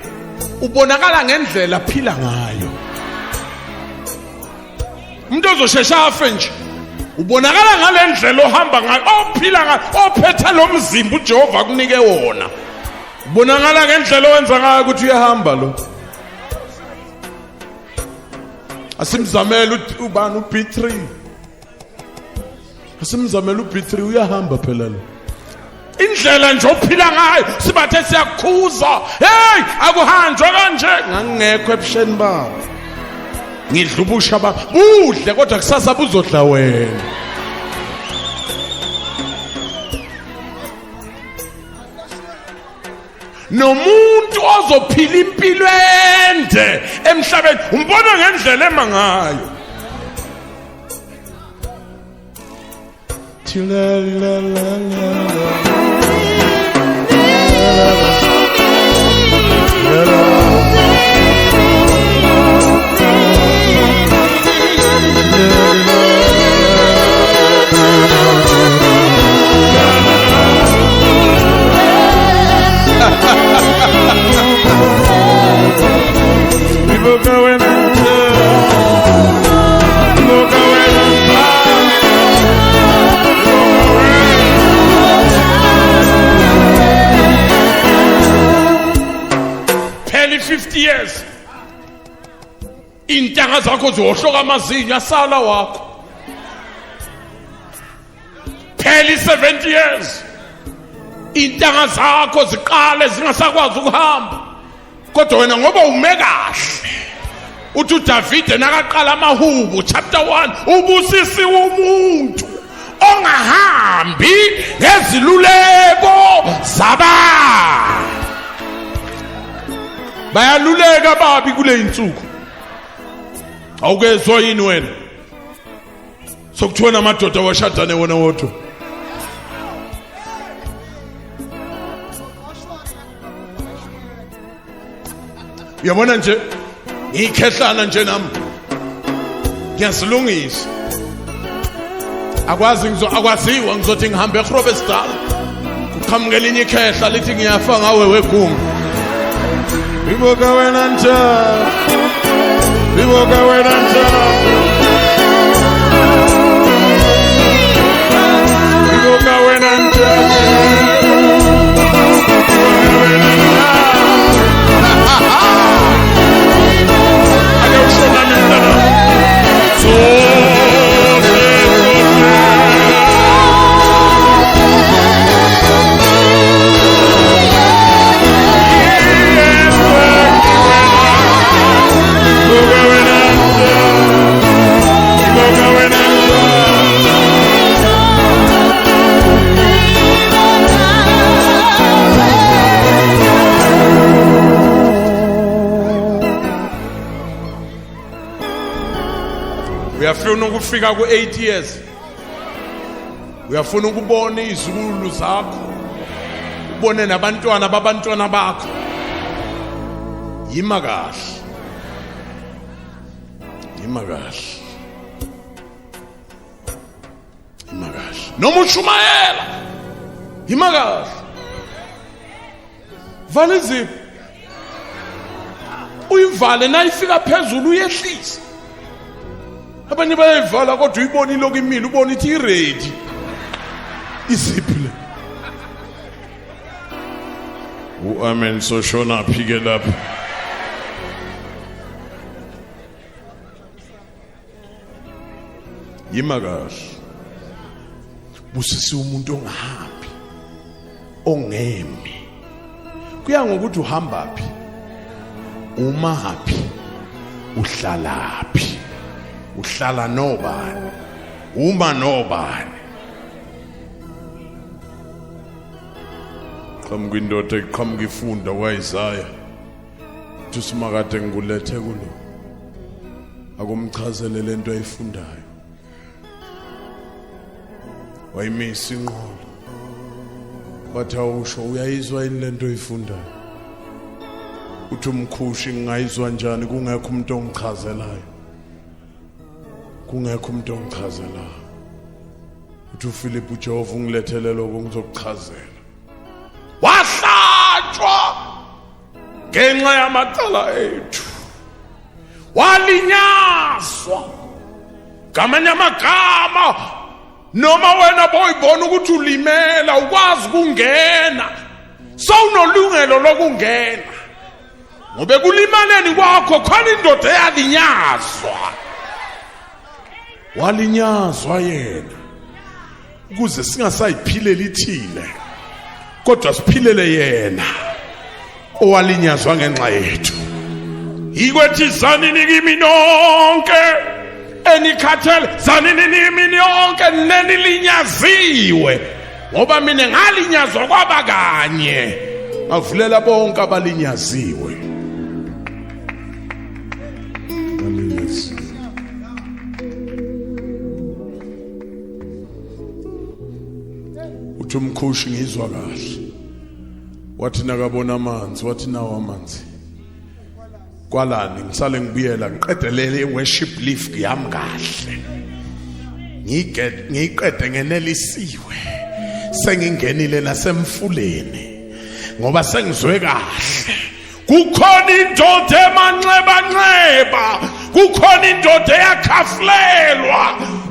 ubonakala ngendlela aphila ngayo. Umuntu ozoshesha afe nje ubonakala ngalendlela ohamba ngayo, ophila ngayo, ophethe lo mzimba uJehova akunike wona. Ubonakala ngendlela owenza ngayo ukuthi uyahamba lo. Asimzamele ubani uB3. Asimzamele uB3, uyahamba phela lo. Indlela nje ophila ngayo sibathe siyakhuza. Hey, akuhanjwa kanje. Ngangekho ebusheni babo. Ngidla ubusha babo. Budle kodwa kusasa buzodla wena. Nomuntu ozophila impilo ende emhlabeni umbona ngendlela ema ngayo. La la la la la. Iboka wena Iboka wena. Phela 50 years intanga zakho ziwohloka amazinyo asala wakho. Phela 70 years intanga zakho ziqale zingasakwazi ukuhamba, kodwa wena ngoba ume kahle. Uthi uDavide nakaqala amahubo chapter 1, ubusisiwe umuntu ongahambi ngeziluleko zabantu. Bayaluleka babi kule insuku. Awukezwa yini wena? Sokuthiwa namadoda washadane wona wodwa. Uyabona nje ngikhehlana nje nami ngiyazilungisa. Akwazi akwaziwa ngizothi ngihambe eGrobesdal, kuqhamuke elinye ikhehla lithi ngiyafa ngawe wegungu. Iboka wena nja, iboka wena nja, iboka wena nja. Ake usho nami mntana. Uyafuna ukufika ku-8 years? Uyafuna ukubona izukulu zakho, ubone nabantwana babantwana bakho? Yima kahle, yima kahle, yima kahle. Noma ushumayela, yima kahle. Vala izipho, uyivale, nayifika phezulu uyehlisa. Abanye bayayivala kodwa uyibona ilokhu imile, ubona ithi i-ready iziphi le. U-amen soshona phi-ke lapho? Yima kahle. Busisi umuntu ongahambi, ongemi. Kuya ngokuthi uhamba phi, umaphi, uhlalaphi, uhlala nobani, uma nobani. Qhamuka indoda eqhamuka ifunda kwaIsaya, uthi simakade ngikulethe kulo akumchazele lento ayifundayo. Wayimisa inqola, wathi awusho, uyayizwa yini lento oyifundayo? Uthi umkhushi, ngingayizwa njani kungekho umuntu ongichazelayo, kungekho umuntu ongichazelayo? Uthi uPhilip, uJehova ungilethele lokho ngizokuchazela. Wahlatshwa ngenxa yamacala ethu, walinyazwa ngamanye amagama. Noma wena boyibona ukuthi ulimela, ukwazi ukungena, sowunolungelo lokungena, ngoba ekulimaleni kwakho khona indoda eyalinyazwa. Walinyazwa yena ukuze singasayiphileli thina, kodwa siphilele yena owalinyazwa ngenxa yethu. Yikwethi zanini kimi nonke enikhathele, zanini kimi nonke nenilinyaziwe, ngoba mina ngalinyazwa kwaba kanye, ngavulela bonke abalinyaziwe. Uthi umkhushi, ngizwa kahle. Wathi nakabona amanzi, wathi nawo amanzi kwalani, ngisale ngibuyela ngiqedelele i-worship lift yami kahle, ngiyiqede ngenelisiwe, sengingenile nasemfuleni, ngoba sengizwe kahle. Kukhona indoda emanxebanxeba, kukhona indoda eyakhafulelwa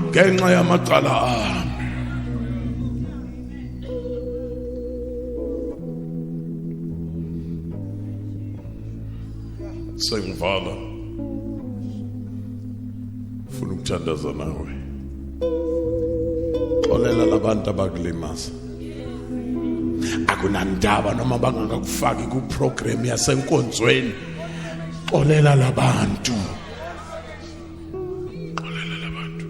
ngenxa yamacala ami. Sengivala, funa ukuthandaza nawe. Xolela labantu abakulimaza, akunandaba noma bangakakufaki ku-program yasenkonzweni. Xolela labantu, xolela labantu.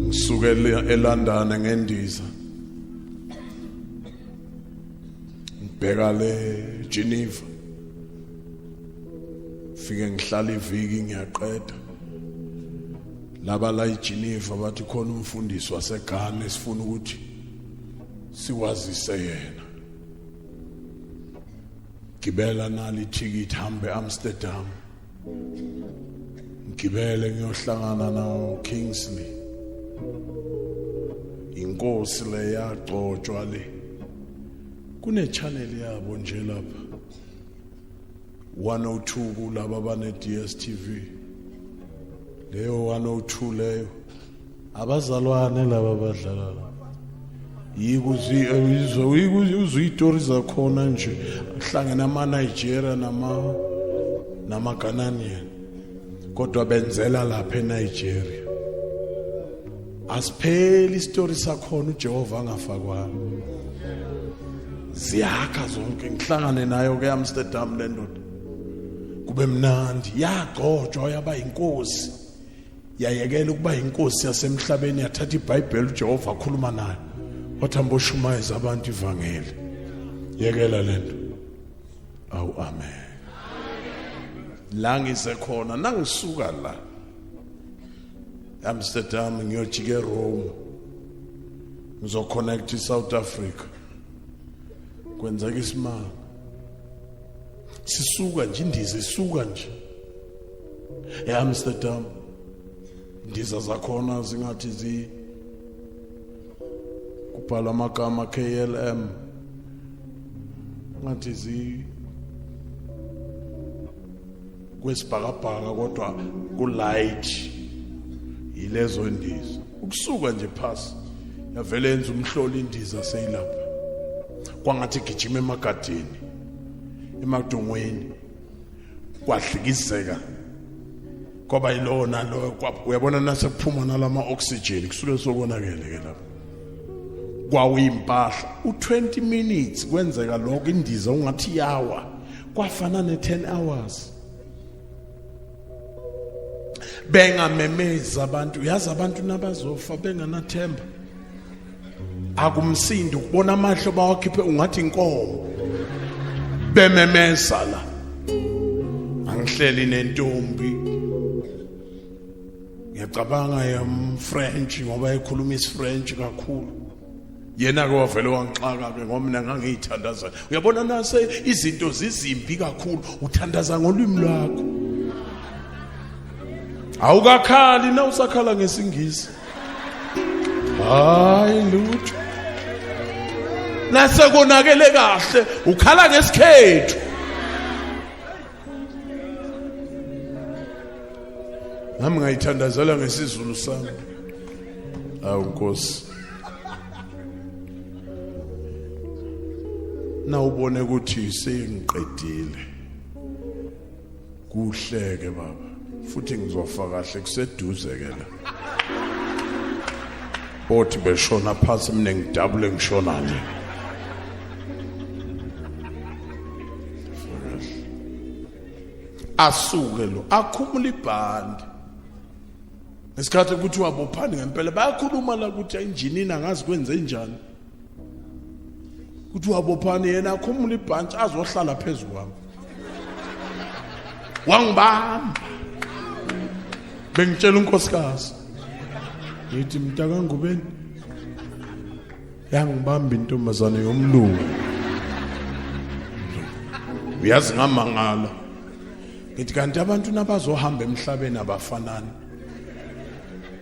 Ngisuke eLondon ngendiza, ngibheka le Geneva, fike ngihlala iviki, ngiyaqeda laba la eGeneva bathi khona umfundisi waseGhana esifuna ukuthi siwazise yena. Gibela nali ithikithi, hambe Amsterdam, ngibele ngiyohlangana nawo Kingsley, inkosi le yagcotshwa le. Kune channel yabo nje lapha 102 kulaba bane DStv, leyo 102 leyo, abazalwane laba badlala la, yikuzi uzitori zakhona nje, kuhlangene ama Nigeria nama Ghanaian, kodwa benzela lapha eNigeria. Asipheli isitori sakhona, uJehova angafakwanga, ziyakha zonke. Ngihlangane nayo ke Amsterdam le ndoda, kube mnandi. Yagcotshwa yaba inkosi, yayekela ukuba inkosi yasemhlabeni, yathatha iBhayibheli, uJehova akhuluma nayo, wathi hamba oshumayeza abantu ivangeli, yekela lento. Awu amen. La ngize khona nangisuka la Amsterdam ngiyojika eRome, ngizoconnect iSouth Africa. Kwenzeka isimanga, sisuka nje indiza isuka nje eAmsterdam, indiza zakhona zingathi zi kubhalwa amagama KLM, ngathi zi kwesibhakabhaka kodwa ku light yilezo ndiza. Ukusuka nje phasi yavele yenza umhloli indiza seyilapha, kwangathi gijima emagadini emadongweni, kwadlikizeka kwaba yilona lo. Uyabona nasekuphuma nalama oxygen kusuke sokonakele ke lapha, kwawimpahla u20 minutes kwenzeka lokho, indiza ungathi yawa, kwafana ne10 hours. Bengamemeza abantu, uyazi abantu nabazofa benganathemba, akumsindi ukubona amahlo bawakhiphe ungathi inkomo, bememeza la. Angihleli nentombi, ngiyacabanga yam French ngoba ekhuluma isiFrench kakhulu. Yena ke wavele wangixaka ke ngoba mina ngangiyithandaza. Uyabona nase izinto zizimbi kakhulu, uthandaza ngolwimi lwakho, awukakhali na usakhala ngesingisi, hayi lutho. Nasekonakele kahle ukhala ngesikhethu. Nami ngayithandazela ngesizulu sami. Awu Nkosi, nawubone ukuthi sengiqedile kuhleke baba, futhi ngizofa kahle kuseduze ke la. Bothi beshona phansi mina ngidabule ngishona nje. Asuke lo akhumula ibhandi ngesikhathi ukuthi wabophani ngempela, bayakhuluma la ukuthi injinini angazi kwenze njani, ukuthi wabophani, yena akhumula ibhantshi azohlala phezu kwami, wangibamba. Bengitshela unkosikazi ngithi mntakangubeni, yangibamba intombazane yomlungu. Uyazi ngamangala, ngithi kanti abantu nabazohamba emhlabeni abafanani.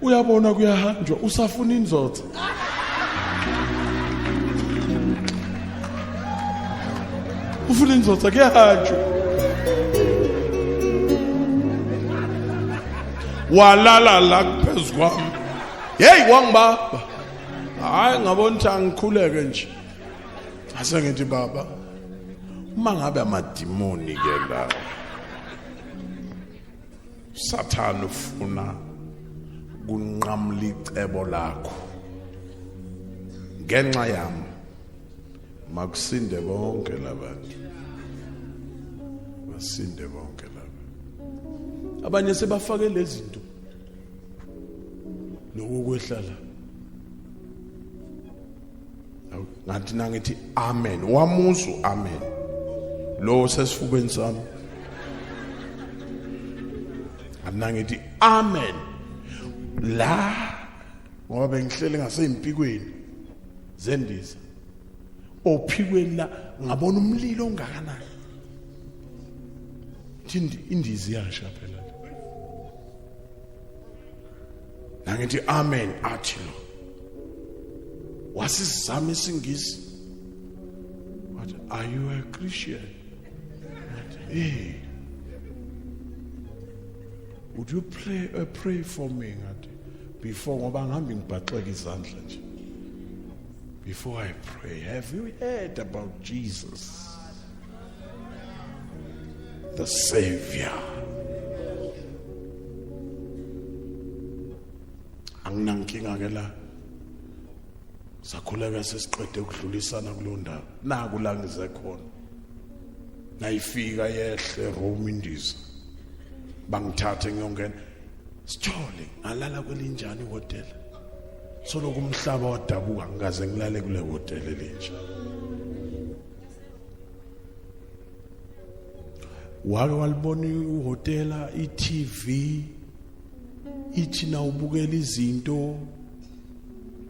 Uyabona kuyahanjwa usafuna inzotho, ufuna inzotho, kuyahanjwa. Walala la phezu kwami, hey wangibamba. Hayi ngabona ukuthi angikhuleke nje, ase ngithi baba, uma ngabe amadimoni ke la, Sathane ufuna kunqamula icebo lakho ngenxa yami, makusinde bonke labantu, basinde bonke laba. Abanye sebafake lezi zinto loku kwehla la. Ngathi nangithi amen, wamuzu amen lo sesifubeni sami. Anangithi amen la ngoba bengihlele ngaseyimpikweni zendiza, ophikweni la ngabona umlilo ongakanani. Thi indiza iyasha phela. Nangithi amen, athi lo wasizama isingisi, wathi are you a Christian? Ngathi, eh, would you pray for me? Ngathi before, ngoba ngihambi ngibhaxeka izandla nje, before I pray, have you heard about Jesus the Savior? Anginankinga ke la, sakhuleka sesiqede ukudlulisana kulo ndawo. Naku la ngize khona, nayifika yehle Rome indiza, bangithathe ngiyongena sithole ngalala kwelinjani ihotela. Soloku umhlaba wadabuka ngikaze ngilale kule hotela elinje. Wake walibona ihhotela i-TV ithi na ubukela izinto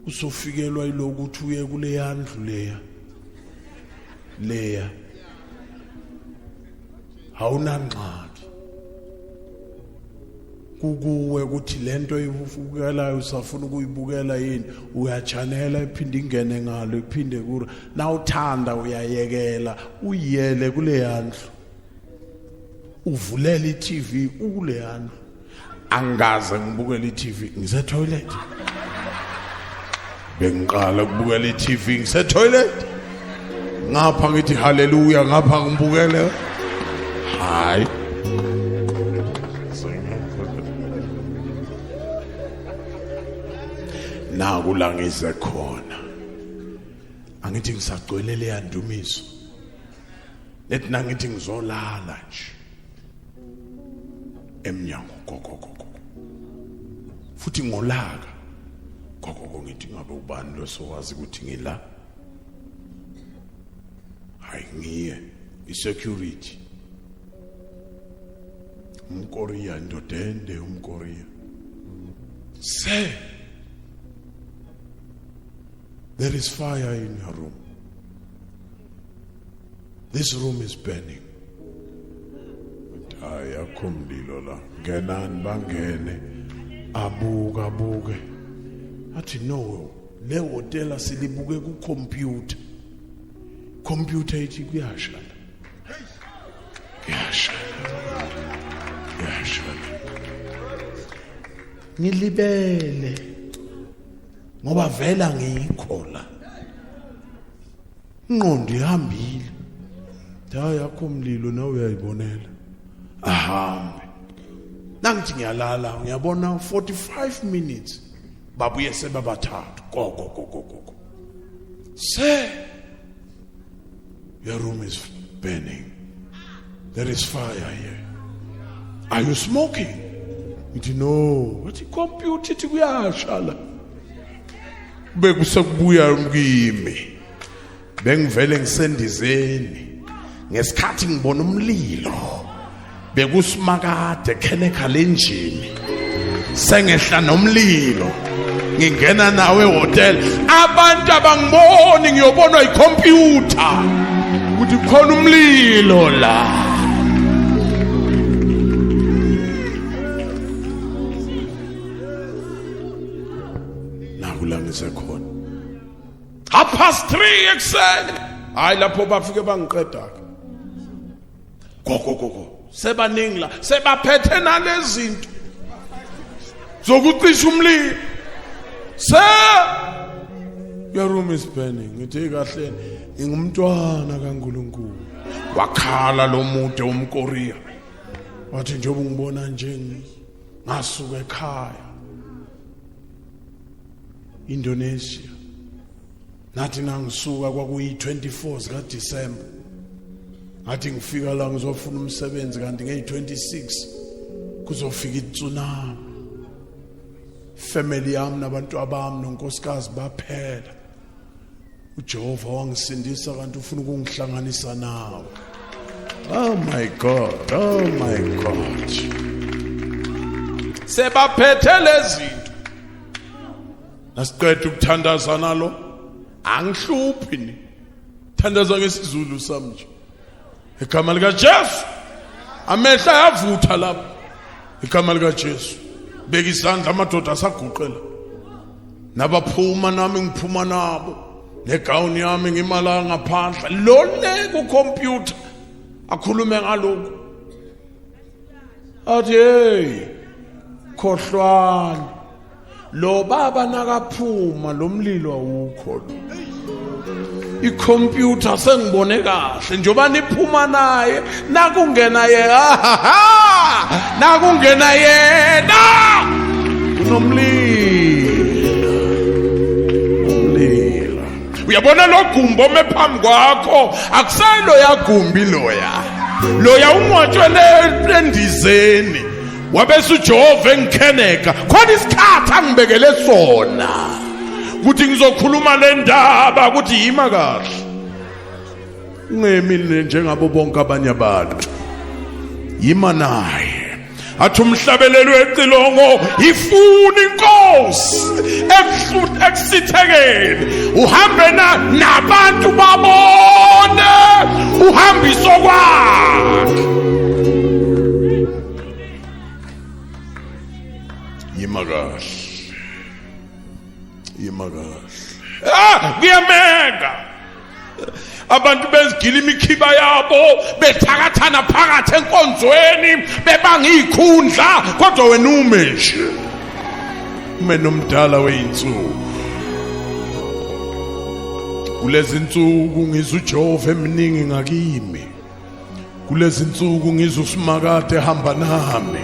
usofikelwa ilokuthi uye kuleya ndlu leya leya awunangxaki kukuwe ukuthi lento oyibukelayo usafuna ukuyibukela yini uyachanela iphinde ingene ngalo iphinde kura nawuthanda uyayekela uyiyele kuleya ndlu uvulela i-TV ukuleya ndlu angikaze ngibukele i-TV ngise-toilet bengiqala ukubukela i-TV ngise-toilet ngapha ngithi haleluya ngapha ngibukele hayi naku la ngize khona angithi ngisagcwele leya ndumiso lethi nangithi ngizolala nje emnyango gogogogo futhi ngolaka gogogo ngithi ngabe ubani lo sowazi ukuthi ngila hayi ngiye i-security umkorea indodende umkorea say there is fire in your room This room is burning. Hayi akho mlilo la. Ngenani bangene. Abuka abuke. Athi no, le hotela silibuke ku computer. Computer ithi kuyasha la. Kuyasha. Kuyasha. Ngilibele. Ngoba vela ngikho la. Ingqondo ihambile. Da yakho umlilo nawe uyayibonela. Ahambe. Nangithi ngiyalala ngiyabona 45 minutes babuye sebabathathu go go go go go. Sir, your room is burning. There is fire here. Are you smoking? Ngithi no. Wathi computer ithi kuyasha la. Bekusekubuya kimi. Bengivele ngisendizeni. Ngesikhathi ngibona umlilo bekusimakade khenekha lenjini. Sengehla nomlilo. Ngingena nawe ehotel. Abantu abangiboni ngiyobonwa ikhompyutha. Ukuthi khona umlilo la. Naku la ngisekhona. 3:30 ekuseni. Hayi lapho bafike bangiqeda ke. Go go go go. Sebaningi la, sebaphethe nalezinto zokucisha umlilo. Sir, your room is burning. Ngithi kahle ngingumntwana kaNkuluNkulu. Wakhala lo mude umKorea. Wathi njengoba ungibona nje ngasuka ekhaya. Indonesia. Nathi nangisuka kwakuyi 24 zika December. Ngathi ngifika la ngizofuna umsebenzi kanti ngeyi 26 kuzofika itsunami. Family yami nabantu abami nonkosikazi baphela. uJehova wangisindisa kanti ufuna ukungihlanganisa nawe. Oh my God, oh my God. Sebaphethe lezinto. Nasiqeda ukuthandaza nalo angihluphi ni. Thandaza ngesiZulu sami nje. Igama lika Jesu. Amehla ayavutha lapha. Igama lika Jesu. Beka isandla amadoda asaguqela. Nabaphuma nami ngiphuma nabo. Negawuni yami ngimala ngaphandle. Lo le ku computer akhulume ngalokhu. Athi hey khohlwani. Lo baba nakaphuma lo mlilo awukho lo. Ikhompyutha sengibone kahle njengoba niphuma naye nakungena yena nakungena yena kunomlilo umlilo uyabona lo gumbi ome phambi kwakho akusayilo yagumbi loya loya ungcwatshwe endizeni wabese uJehova engikheneka khona isikhathi angibekele sona ukuthi ngizokhuluma le ndaba ukuthi yima kahle ungemi njengabo bonke abanye abantu. Yima naye. Athi umhlabeleli wecilongo, ifuna inkosi ekusithekeni, uhambe na nabantu babone uhambiso kwakhe. Yima kahle, yima kahle. Kuyameka abantu bezigila imikhiba yabo, bethakathana phakathi enkonzweni, bebanga izikhundla, kodwa wena ume nje, ume nomdala weyinsuku. Kulezi insuku ngizwa uJehova eminingi ngakimi, kulezi insuku ngizwa uSimakade ehamba nami,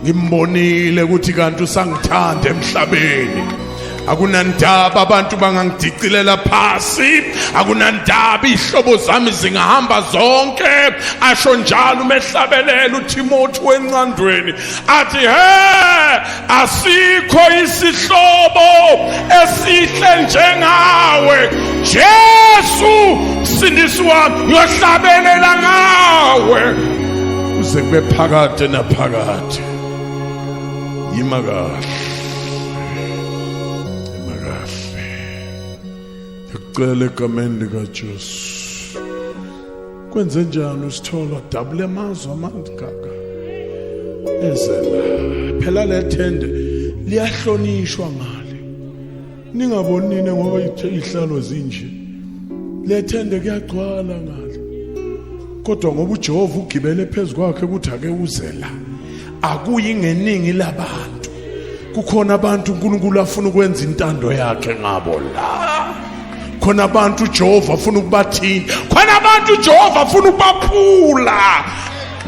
ngimbonile ukuthi kanti usangithanda emhlabeni. Akunandaba abantu bangangidicilela phasi, akunandaba ihlobo zami zingahamba zonke. Asho njalo umehlabelela uTimothy wencandweni, athi he, asikho isihlobo esihle njengawe Jesu, msindisi wami, ngiyohlabelela ngawe kuze kube phakade naphakade. Yima kahle, yima kahle, ngikucela egameni likaJesu. Kwenze njani usithola dabule amazwe amangaka ezela? Phela le thende liyahlonishwa ngale, ningaboni nini ngoba ihlalo zinje, le thende kuyagcwala ngale, kodwa ngoba uJehova ugibele phezu kwakhe ukuthi ake uze la, akuyi ngeningi labantu. Kukhona abantu uNkulunkulu afuna ukwenza intando yakhe ngabo la, khona abantu uJehova afuna ukubathinta, khona abantu uJehova afuna ukubaphula.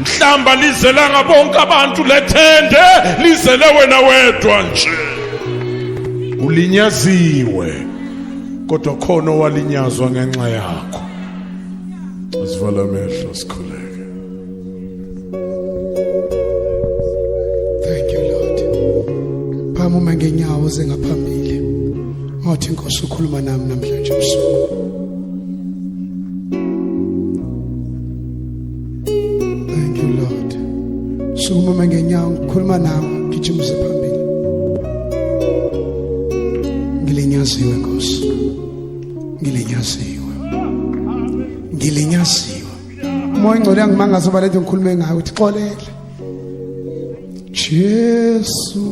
Mhlamba lizelanga bonke abantu lethende, lizele wena wedwa nje. Ulinyaziwe, kodwa khona owalinyazwa ngenxa yakho. Asivala amehlo sikhuleke.
Thank you Lord. Phama ngenyawo zengaphambili. Ngathi inkosi ukhuluma nami namhlanje usuku. Thank you Lord. Sukuma ngenyawo ngikhuluma nawe, gijima uze phambili. Ngilinyaziwe Nkosi. Ngilinyaziwe. Ngilinyaziwe. Umoya ongcwele angimangaza uba lento ngikhulume ngayo uthi xolela. Jesu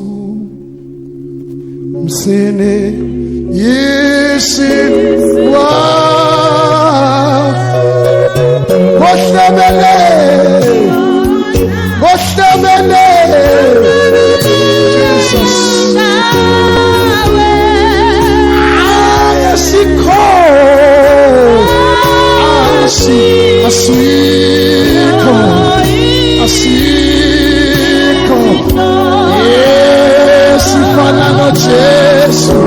msene yisi wa kohlebele kohlebele Jesus asikho asikho asikho esifana noJesu.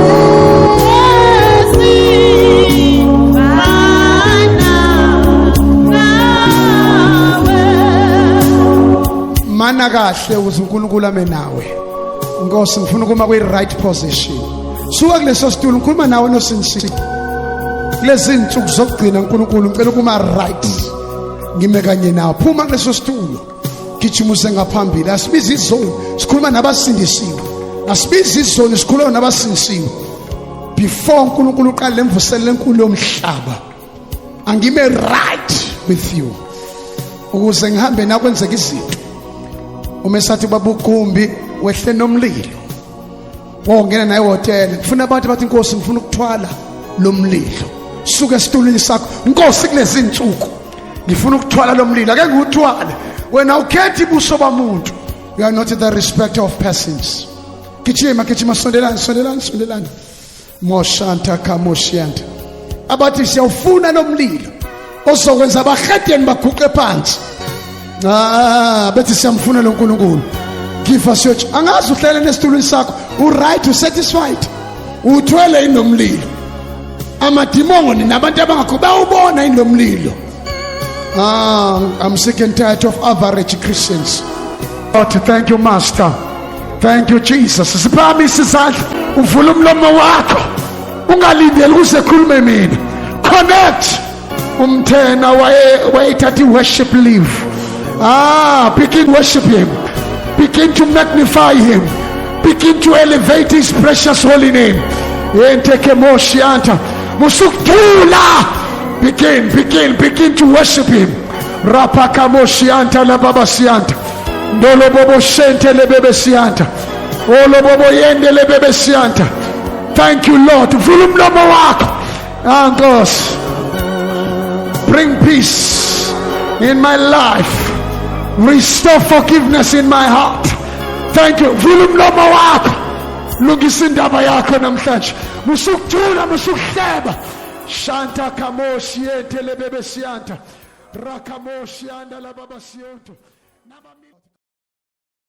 Mana kahle ukuze uNkulunkulu ame nawe. Nkosi ngifuna ukuma kwi right position. Suka kuleso situlo ngikhuluma nawe nosinisi. Kulezi insuku zokugcina uNkulunkulu ngicela ukuma right. Ngime kanye nawe. Phuma kuleso situlo. Gijima uze ngaphambili. Asibize izoni, sikhuluma nabasindisiwe. Asibize izoni, sikhuluma nabasindisiwe. Before uNkulunkulu uqale lemvuselelo enkulu yomhlaba, angime right with you ukuze ngihambe nakwenzeka izinto. Uma esathi babugumbi wehle nomlilo wongena naye ehhotela, ngifuna abantu bathi Nkosi ngifuna ukuthwala lo mlilo. Suka esitulweni sakho Nkosi, kulezi insuku ngifuna ukuthwala lo mlilo, ake ngiwuthwale. Wena ukhethi ubuso bamuntu, you are not the respecter of persons. Gijima gijima, sondelani sondelani sondelani. Moshanta kamoshanta, abathi siyawufuna lo mlilo ozokwenza abahedeni baguqe phansi. Bethi siyamfuna lo nkulunkulu. Give us your, angazi uhlele nesitulweni sakho, u-right, u-satisfied, uthwele inomlilo. Amadimoni nabantu abangakho bawubona inomlilo. I'm sick and tired of average Christians. But thank you Master, thank you Jesus. Siphakamise isandla, uvule umlomo wakho, ungalindeli ukuze khulume mina. Connect. Umthena wayethatha i-worship leave. Ah, begin worship him. Begin to magnify him. Begin to elevate his precious holy name. Yentekemoshianta. Musukuthula. Begin, begin, begin to worship him. Rapakamoshianta lababasianta. Ndolobobo shente lebebesianta. Olobobo yende lebebesianta. Thank you, Lord. Vula umlomo wakho. Ah, Nkosi. Bring peace in my life. Restore forgiveness in my heart. Thank you. Vula umlomo wakho. Lungisa indaba yakho namhlanje. Musukuthula, musukuhleba. Shanta kamoshi yente lebebe sianta. Rakamoshi anda la baba sionto.